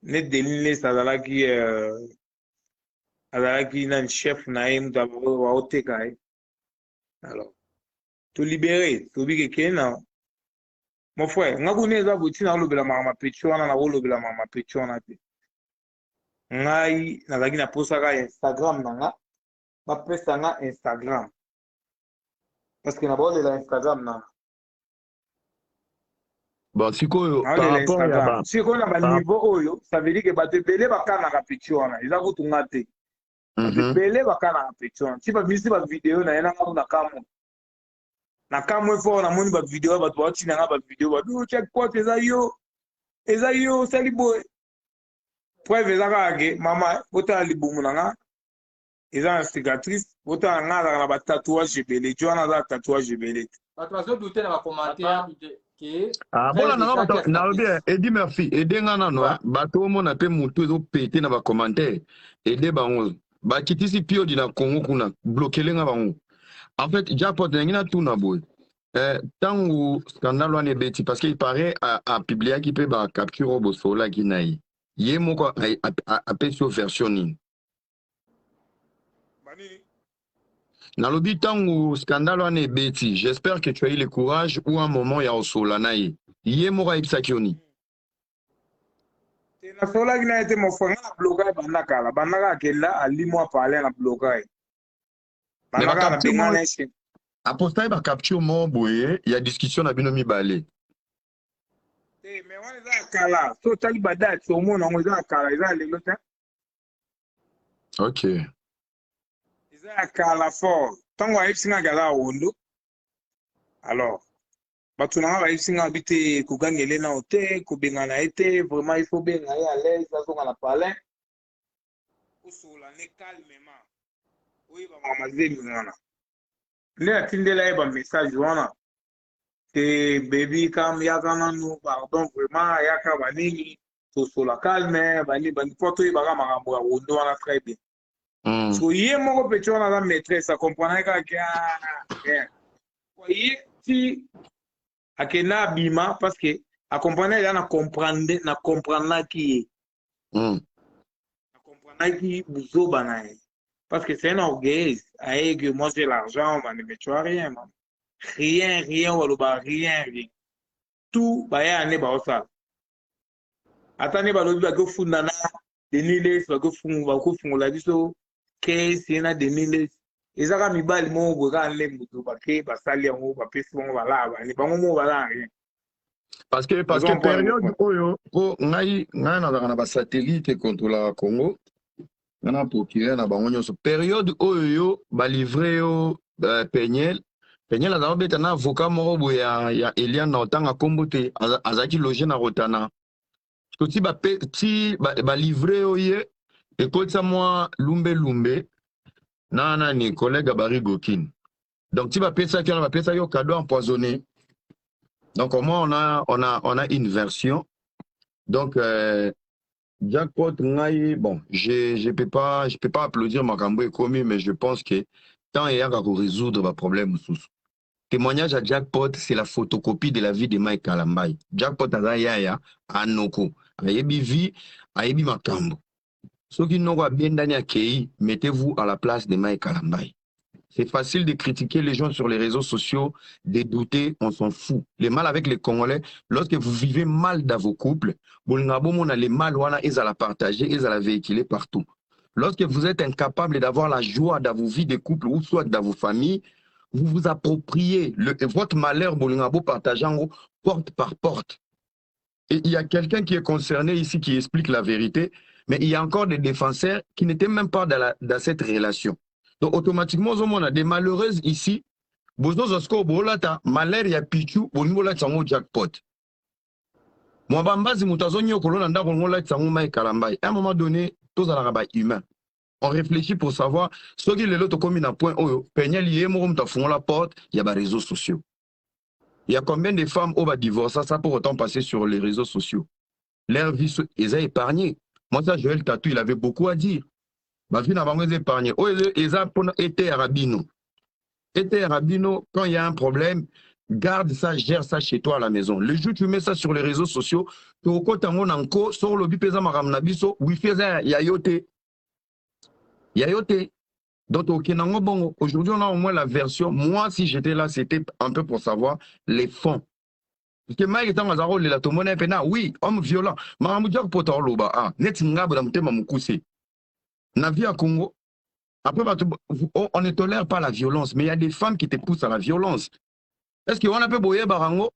net Denis Lesi azalaki azalaki nani, chef na ye, moto baoteka ye. Alors tolibere, tobiki kee na mon frère. Nga kuna eza boye, ntina olobela makambo petit wana, nakolobela makambo petit wana te. Ngai nazalaki na posa kaka Instagram na nga, bapesa nga Instagram, parce que na baolela Instagram na Bon, sikoyo par rapport ya ba Sikoyo na baniveau oyo, ça veut dire que bato ebele bakanaka petit wana, eza kutu nga te. Bato ebele bakanaka petit wana. Ti babimisi bavideo na ye, nanga na kamwe, na kamwe fort. Namoni bavideo ya bato baotinda nga bavideo, babi Jackpot, eza yo, eza yo osali boye. Preuve eza kaka ke mama, botala libumu na nga eza na cicatrice, botala nga azalaka na batatouage ebele. Jo wana aza na tatouage ebele te. Bato bazodouter na bacommentaire ke Ah, bona nanga bato nalobi Edi Murphy, ede nga nano. Bato omona mpe motu ezopete na bacommentaire, ede bango bakitisi piodi na Congo kuna, blokele nga bango. En fait, Jackpot, nangi natuna boye: ntango scandale wana ebeti, parce que il paraît apubliaki mpe bacapture oyo bosololaki na ye, ye moko apesi yo version nini? Nalobi ntango scandale wana ebeti, j'espère que tu as eu le courage ou un moment ya osola na ye, ye moko ayebisaki yo nini? Te nasololaki na ye te mon frère, nga na bloka ye banda kala, banda kaka akenda alimwa palais na bloka ye. Mais Banda kaka na bacapture bengana moko ye chez apostaki bacapture moko boye ya discussion na bino mibale. Te mais wana eza ya kala, so otali ba date omona yango eza ya kala, eza ya lelo te. Ok. Eza ya kala fort. Tango ayebisi nga ke aza rondo. Alors bato na nga bayebisi nga bi te kogangele nao te, kobengana ye te, vraiment il faut benga ye à l'aise azonga na palais. Osolola ne calmement. Oyeba mama zemi wana. Nde atindela ye ba message wana. Te baby kam yaka nanu pardon vraiment yaka banini tosola calme bani bani po toyebaka makambo ya rondo wana très bien. So ye moko petit wana aza maîtresse acomprendre kaka ke ah, bien. Po ye ti akenda abima parce que acomprendre eza na comprendre na comprendaki ye. Na comprendaki buzoba na ye. Parce que c'est un orgueilleuse. Aye que moi j'ai l'argent, mais tu as rien, man. Rien, rien, waloba, rien, rien. Tout, baya ne baosala. Ata ne balobi bakofunda na Denis Lessie, bakofungola biso case ye na Denis Lessie. Eza kaka mibali moko boye kaka nde moto bake basali yango bapesi bango balaa bani bango moko balaa rien. Parce que, parce que période oyo po ngai ngai nazalaka na ba satellite contrôlaka Congo nga na procureur na bango nyonso période oyo yo ba livrer yo Peniel Peniel azalaki kobeta na avocat moko boye ya, ya Eliane na otanga kombo te azalaki loge na Rotana ti ba ti ba, ba livrer yo ye ekotisa mwa lumbe lumbe na nani collègue ya Barry Gokin. Donc ti bapesaki wana bapesaki yo cadeau empoisonné. Donc au moins on a une version. Donc Jackpot ngai bon je peux pas applaudir makambo ekomi mais je pense que tant eyaka ko résoudre ba problème mosusu. Témoignage à Jackpot, c'est la photocopie de la vie de Mike Kalambay. Jackpot aza yaya anoko, ayebi vie, ayebi makambo. Soki noko abendani akei, mettez-vous à la place de Mike Kalambay. C'est facile de critiquer les gens sur les réseaux sociaux, de douter, on s'en fout. Le mal avec les Congolais, lorsque vous vivez mal dans vos couples, bolinga bomona le mal wana ezala partager, ezala véhiculer partout. Lorsque vous êtes incapable d'avoir la joie dans vos vies de couple ou soit dans vos familles, vous vous appropriez votre malheur, bolinga bo partageant porte par porte. Et il y a quelqu'un qui est concerné ici qui explique la vérité, mais il y a encore des défenseurs qui n'étaient même pas dans cette relation. Donc automatiquement, on a des malheureuses ici. Bozo zosko bolata malheur ya pichu bolingo la tsango jackpot. Moi bambazi mutu azonyo kolona ndako ngola tsango mai kalambai. À un moment donné, tozalaka ba humain. On réfléchit pour savoir ce qui lelo tokomi na point oyo Peniel ye moko mutu afungola porte ya ba réseaux sociaux. Il y a combien de femmes oyo ba divorcer ça pour autant passer sur les réseaux sociaux? Leur vie eza épargnée. Moi ça Joël Tatou, il avait beaucoup à dire. Ba vie na bango eza épargnée. Oyo eza pona été Rabino. Été Rabino, quand il y a un problème, garde ça, gère ça chez toi à la maison. Le jour où tu mets ça sur les réseaux sociaux, tu okota ngo na nko, sors le bipeza maram na biso, wifi eza ya yote. Ya yote. Donc, ok, nango bongo. Aujourd'hui, on a au moins la version. Moi, si j'étais là, c'était un peu pour savoir les fonds. Parce que Mike ntango azalaka kolela, tomona ye mpe na, oui, homme violent. Makambo Jack Pota oloba, ah, neti ngabo na motema mokuse. Na vie ya Congo, après, bato, on ne tolère pas la violence, mais il y a des femmes qui te poussent à la violence. Est-ce que wana pe boyebaka yango?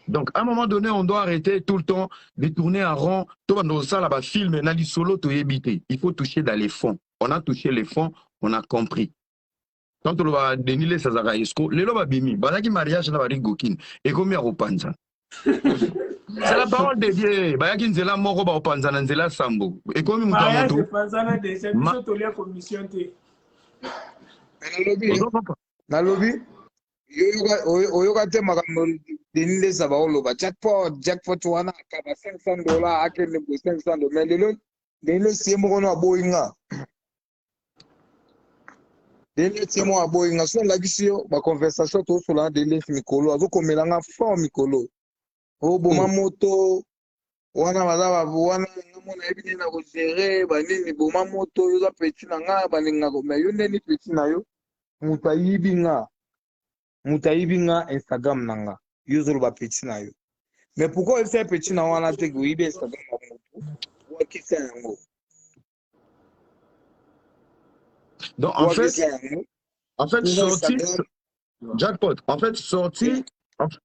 Donc, à un moment donné, on doit arrêter tout le temps de tourner en rond. Tout le monde sala ba film na lisolo to yebite. Il faut toucher dans les fonds. On a touché les fonds, on a compris. Tant que ba Denis Lessie azalaka escroc, lelo ba bimi, bazaki mariage na ba Rigokin, ekomi ya kopanza. C'est la parole de Dieu. Bayaki nzela moko ba kopanza na nzela sambo. Ekomi moto ya Mariage moto. epanzana déjà, biso tolia commission te. Nalobi, Ozo papa. nalobi, oyoka te makambo Denis Lessie baoloba jackpot, jackpot wana akaba 500 $, akende boye 500 $. Mais lelo Denis Lessie ye moko no aboyi nga. Denis Lessie ye moko aboyi nga. So nalakisi yo ba conversation tosola na Denis Lessie mikolo, azokomela nga fort mikolo. Oboma moto wana baza ba wana nga mona yebi nini na kogérer ba nini boma moto yo oza petit na nga balingaka mais yo ndeni petit na yo moto ayibi nga. Moto ayibi nga Instagram na nga. Yo ozoloba petit na yo. Mais pourquoi oyebisa ye petit na wana te ke oyibi Instagram ya motu wakisa yango? Donc en fait, Wakisa yango. en fait Oza sorti Instagram. jackpot. En fait sorti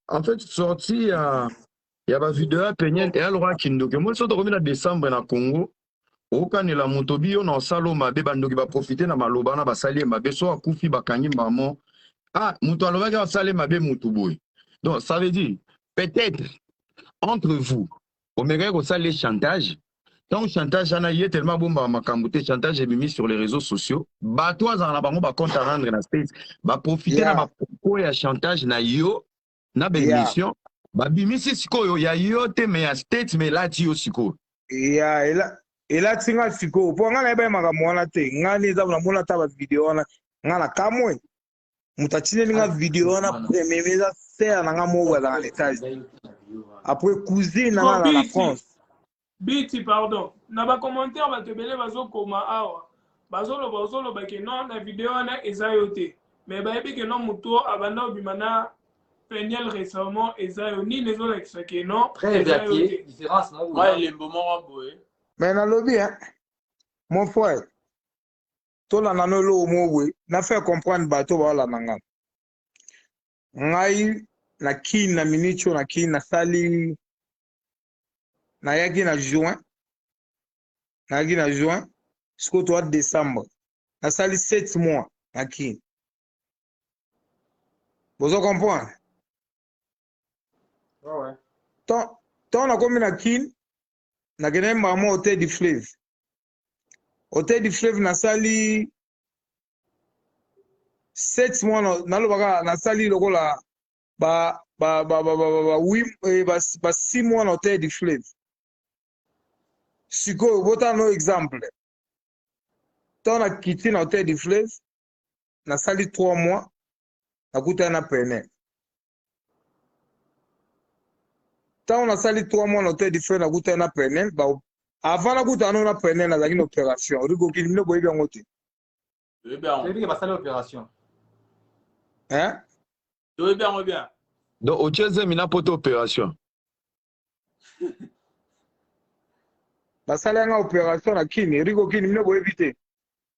en fait sorti ya ba vidéo ya Peniel et alors kindoki. Moi soki tokomi na décembre na Congo, okanela moto bi yo na osala mabe, bandoki baprofite na maloba wana, basali ye mabe, so akufi bakangi mamo. Ah, moto alobaki asali mabe motu boye. Donc ça veut dire peut-être entre vous omekaki kosala ye chantage. Ntango chantage wana ye tellement abombaka makambo te, chantage ebimi sur les réseaux sociaux, bato azala na bango bacompte à rendre na States, baprofite na bapropos ya chantage na yo na baémission, babimisi sikoyo ya yo te mais ya States, mais elati yo sikoyo. Ya elati nga sikoyo mpo nga nayeba ye makambo wana te. Nga nde eza namona ata bavideo wana, nga na kamwe moto atindeli nga video wana premier, eza sœur na nga moko azalaka na États-Unis, après cousine na nga na France. Biti, pardon, na bacommentaire bato ebele bazokoma awa, bazoloba, ozoloba ke non, na video wana eza yo te, mais bayebi ke non, moto abanda obima na Peniel récemment eza yo. Nini ezolakisa ke non eza yo te? Différence moko. Mwa elembo moko boye. Mais nalobi hein, mon frère, tolanda no eloko moko boye na faire comprendre bato baolanda nga. Ngai na Kini, na minute oyo na Kini, nasali, nayaki na juin, nayaki na juin, sikoyo toa décembre, nasali 7 mois na Kini. Bozo comprendre? Ouais. Tant nakomi na Kini, nakendaki mbala moko Hôtel du Fleuve. Hôtel du Fleuve, nasali 7 mois, nalobaka nasali lokola ba ba ba ba ba ba huit, ba 6 mois na Hôtel du Fleuve. Sikoyo botala no exemple, ntango nakiti na Hôtel du Fleuve, nasali 3 mois, nakutani na Peniel. Ntango nasali 3 mois na Hôtel du Fleuve, nakutani na Peniel. Avant nakutana no na Peniel, nazalaki na opération rikokili. Bino boyebi yango te? Toyebi yango. Toyebi ke basali opération. Hein? Toyebi yango bien. Donc otie zemi na poto opération. Basali yanga opération na Kini, rikokini, bino boyebi te?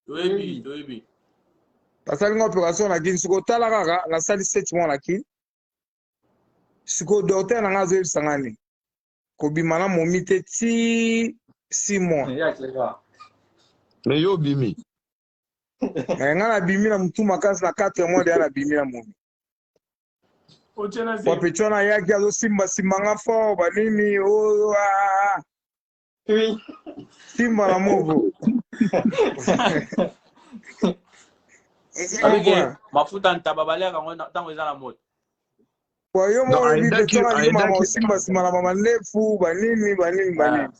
Toyebi, toyebi. Basali nga opération na Kini. Sikoyo tala kaka, nasali 7 mois na Kini. Sikoyo docteur na nga azoyebisa nga nini? Kobima na momi te ti 6 mois. Mais yo obimi. Mais nga nabimi na motu makasi na 4 mois deya nabimi na momi. Wape wana ayaki azosimbasimba nga fort, banini oyo. Simba na moko. Mafuta ntaba baliaka yango ntango eza na moto. Yo moko oyebi pe wana aliki mama osimbasimba na mama ndefu, banini banini banini.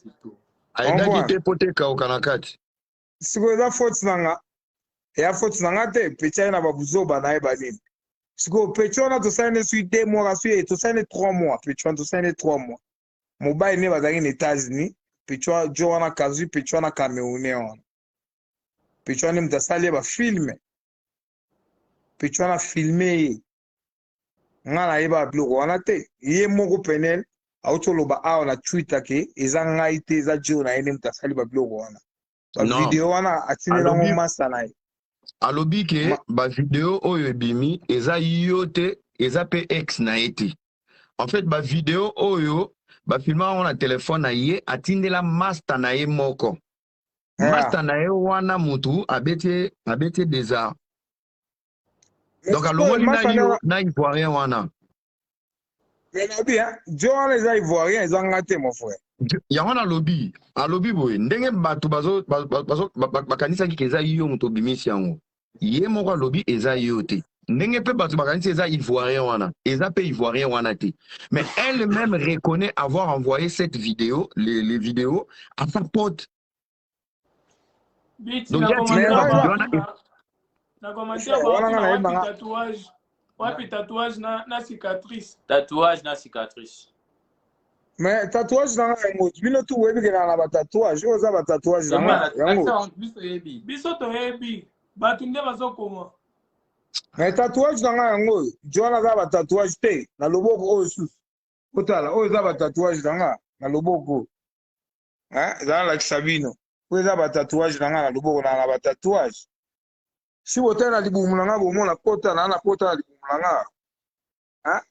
Ayedaki te po te kauka na kati. Sikoyo eza faute na nga? Eya faute na nga te. Peti aye na babuzoba na ye, banini. Sikoyo peti wana tosali ne soki 2 mois, kasi tosali ne 3 mois. Peti wana tosali ne 3 mois. Mobali ne bazalaki na États-Unis. Peti wana jo wana kazwi peti wana camerounais wana, peti wana nde moto asali ye bafilme. Peti wana filme ye, nga nayeba biloko wana te. Ye moko Penel auti oloba awa na Twitter ke eza ngai te, eza jo na ye nde moto asali babiloko wana, bavideo wana atindelango masa na ye. Alobi ke bavideo oyo ebimi eza yo te, eza mpe ex na ye te. En fait bavideo oyo bafilma yango na telefone na ye, atindela master na ye moko. Master na ye wana mutu abeti, abeti déjà. Donc alongoli na yo na ivoirien wana. Mais nabi jo wana eza ivoirien, eza nga te, mon frère. Yango nalobi, alobi boye ndenge bato bakanisaki ke eza yo moto obimisi yango, ye moko alobi eza yo te. Ndenge mpe bato bakanisi eza ivoirien wana, eza mpe ivoirien wana te. Mais elle-même reconnaît avoir envoyé cette vidéo, les vidéos à sa pote. Donc na commentaire wapi tatouage, wapi tatouage na cicatrice? Tatouage na cicatrice. Mais tatouage na nga yango, bino tu boyebi ke na batatouage oyo eza batatouage na nga yango. Biso toyebi, bato nde bazokoma. Mais tatouage na nga yango oyo, jo wana aza batatouage te na loboko oyo susu. Botala oyo eza ba tatouage na nga na loboko. Hein? Eza nalakisa bino. Oyo eza ba tatouage na nga na loboko na na ba tatouage. Si botali na libumu na nga bomona pota na na pota na libumu na nga. Hein?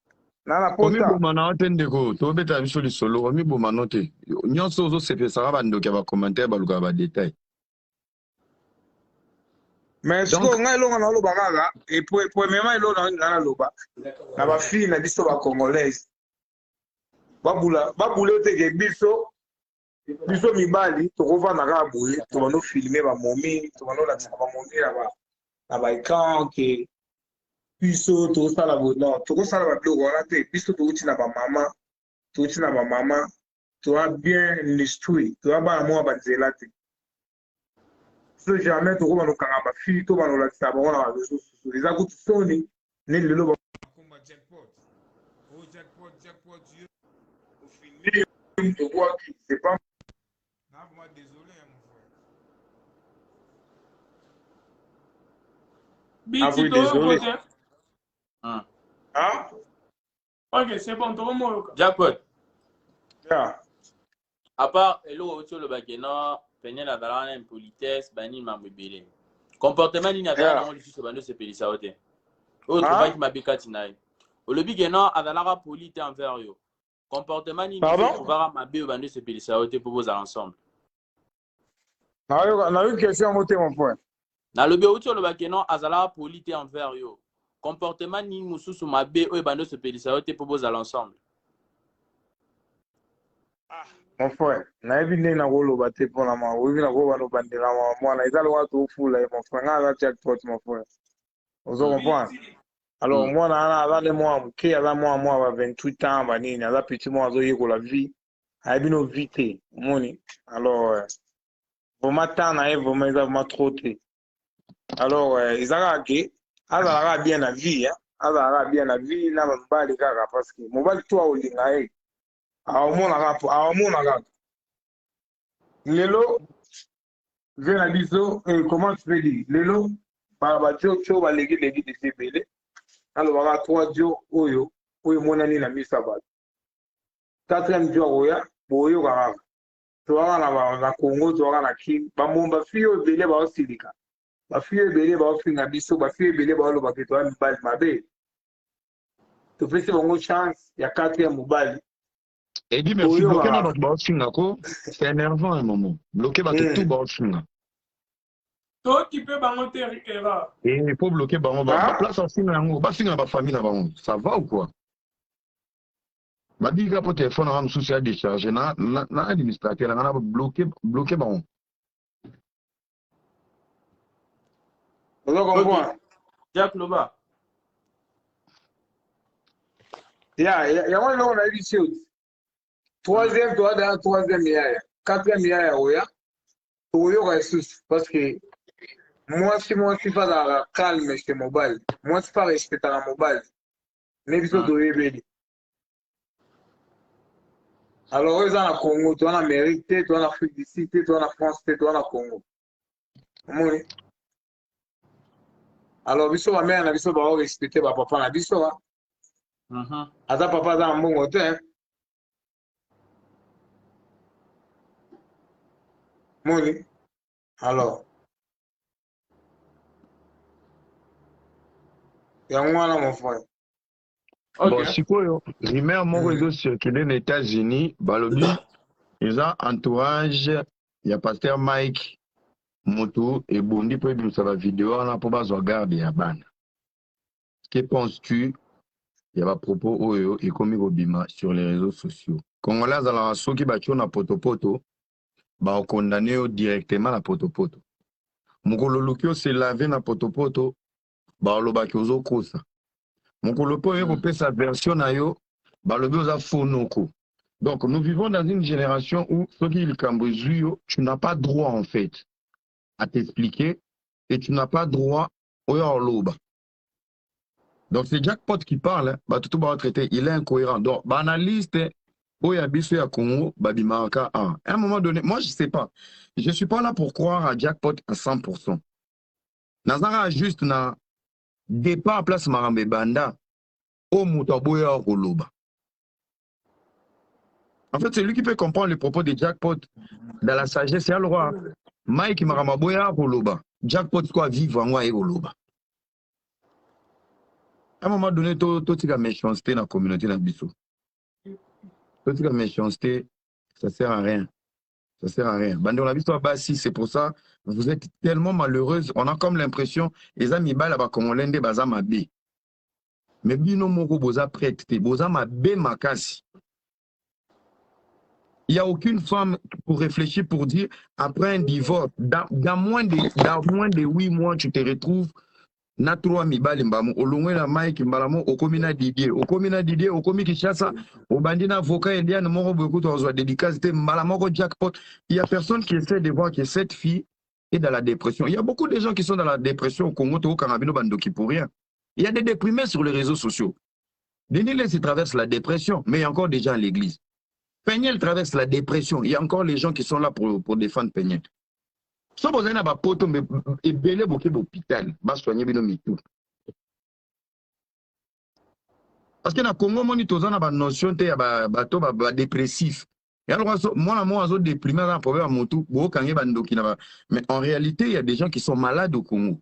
Na na pota. Omiboma na yo te ndeko, tobeta biso lisolo, omiboma no te. Nyonso ozosepesaka bandoki ya ba commentaire balukaka ba detail. Mais sikoyo ngai elonga naloba kaka premièrement eloko ngai naloba na bafille na biso bacongolaise babula babula te ke biso biso mibali tokovanda kaka boye tobando filme bamomi tobando olakisa bamomi na baecran ke biso tokosala boye non tokosala babiloko wana te biso towuti na bamama towuti na bamama toa bien instruit toa bana mwa banzela te biso jamais tokobanda kokanga bafille to banda kolakisa bango na bareseau sociaux eza kutu soni nde lelo bakomba jackpot o oh, jackpot jackpot yo ofilme yo obwaki c'est pas na vraiment désolé hein, mon frère. Biti désolé. Hein? Hein? Ok, c'est bon, tokomoyoka. Jackpot. Yeah. À part eloko outi oloba ke non Peniel azalaka na impolitesse banini mambo ebele. Comportement nini azalaka nango lisusu ebandi osepelisa yo te? Oyo trouvaki mabe kati na ye. Olobi ke non azalaka poli te envers yo. Comportement nini otrouvaka mabe oyo ebandi osepelisa yo te mpo bozala ensemble? Nayoki question yango te mon frère. Nalobi outi oloba ke non azalaka poli te envers yo. Comportement nini mosusu mabe oyo ebandi osepelisa yo te mpo bozala ensemble? Ah, mon frère, nayebi ndenge nakoloba te mpo na ma oyebi nakoba nobandela ma mwana eza lokola tofula ye mon frère ngai aza jackpot mon frère ozo comprendre alors mwana wana aza nde mwana moke aza mwana mwana ba 28 ans banini aza petit mwana azoyekola vie ayebi no vie te omoni alors euh, vraiment temps na ye vraiment eza vraiment trop te alors euh, eza kaka ke azala kaka bien na vie hein? azala kaka bien na vie na mobali kaka parce que mobali to akolinga ye aomona kaka aomona kaka lelo vie na biso eh, comment tu peux dire lelo bajojo baleki leki desi ebele nalobaka trois jo oyo oyo emonani na miso ya bato quatrième jour akoya boyoka kaka toyaka na, na congo toyaka na kin bambo bafille oyo ebele baosilika bafille oyo ebele baofinga biso bafille ebele baoloba ke toya mibali mabe topesi bango chance ya quatrième mobali Edi merci bloquer na bato baofinga ko c'est énervant un moment bloquer bato mm. tout baofinga tokipe bango te erreur et faut bloquer bango ba place afinga yango bafinga na bafamille na bango ça va ou quoi Babiki kaka po telephone nanga mosusu ya decharge na, na, na administrateur nanga na bloquer bloquer bango. Ozo comprendre? Jack Loba. Ya, yango eloko nayebisi yo. Troisième, toa daya troisième yaya. Quatrième yaya oya. Tokoyoka lisusu parce que mwasi mwasi fa azalaka calme chez mobali. Mwasi fa respectaka mobali. Mais biso toyebeli. Alors oyo eza na Congo, toza na Amérique te, toza na Afrique du Sud te, toza na France te, toza na Congo. Omoni? Alors biso ba mère na biso bao respecter ba papa na biso ba. Mm -hmm. Aza papa aza na mbongo te. Moni? Alors yango wana mon frère. Okay. Bon, sikoyo rumeur moko mm. ezocircule na États-Unis balobi eza entourage ya pasteur Mike mutu ebundi mpo ebimisa bavideo wana mpo bazwa garde ya bana. Que penses-tu ya ba propos oyo ekomi kobima sur les réseaux sociaux? Congolais azalaka soki batio na potopoto bakondane yo directement na potopoto. Mokolo oluki ose laver na potopoto balobaki ozokosa. Mokolo mpe oye hmm. kopesa version na yo balobi oza faux noko. Donc nous vivons dans une génération où soki likambo ezwi yo tu n'as pas droit en fait à t'expliquer et tu n'as pas droit oyo oloba. Donc c'est Jackpot qui parle, hein. Bah, tout ba traité, il est incohérent. Donc ba analyste oyo ya biso ya Congo babimaka à un moment donné, moi je sais pas. Je suis pas là pour croire à Jackpot à 100%. Nazaka juste na départ place makambo ebanda oyo moto aboya koloba. En fait, c'est lui qui peut comprendre les propos de Jackpot dans la sagesse ya roi. Mike makambo aboya koloba. Jackpot quoi vivre yango aye koloba. À un moment donné, totika méchanceté na communauté na biso. Totika méchanceté, ça sert à rien. Ça sert à rien. Bandeko na biso basi, c'est pour ça vous êtes tellement malheureuse. On a comme l'impression eza mibala ba congolais nde baza mabe. Mais bino moko boza prête te, boza mabe makasi. Il n'y a aucune femme pour réfléchir, pour dire, après un divorce, dans moins de 8 mois, tu te retrouves na trois mibali mbamu, olongwe na Mike mbala okomi na Didier, okomi na Didier, okomi Kinshasa, obandi na avocat Eliane moko boye kutu azwa dédicace te, mbala moko jackpot. Il y a personne qui essaie de voir que cette fille est dans la dépression. Il y a beaucoup de gens qui sont dans la dépression au Congo, tokanga bino bandoki pour rien. Il y a des déprimés sur les réseaux sociaux. Denis Lessie traverse la dépression, mais il y a encore des gens à l'église. Peniel traverse la dépression. Il y a encore les gens qui sont là pour défendre Peniel. So bozali na bapoto ebele, boke bahôpital, basoigne bino mitu. Parce que na Congo moni toza na banotion te ya bato badépressif. Ya so mwana moko azodéprime, aza na problème ya motu, bokange bandoki na ba. Mais en réalité, il y a des gens qui sont malades au Congo.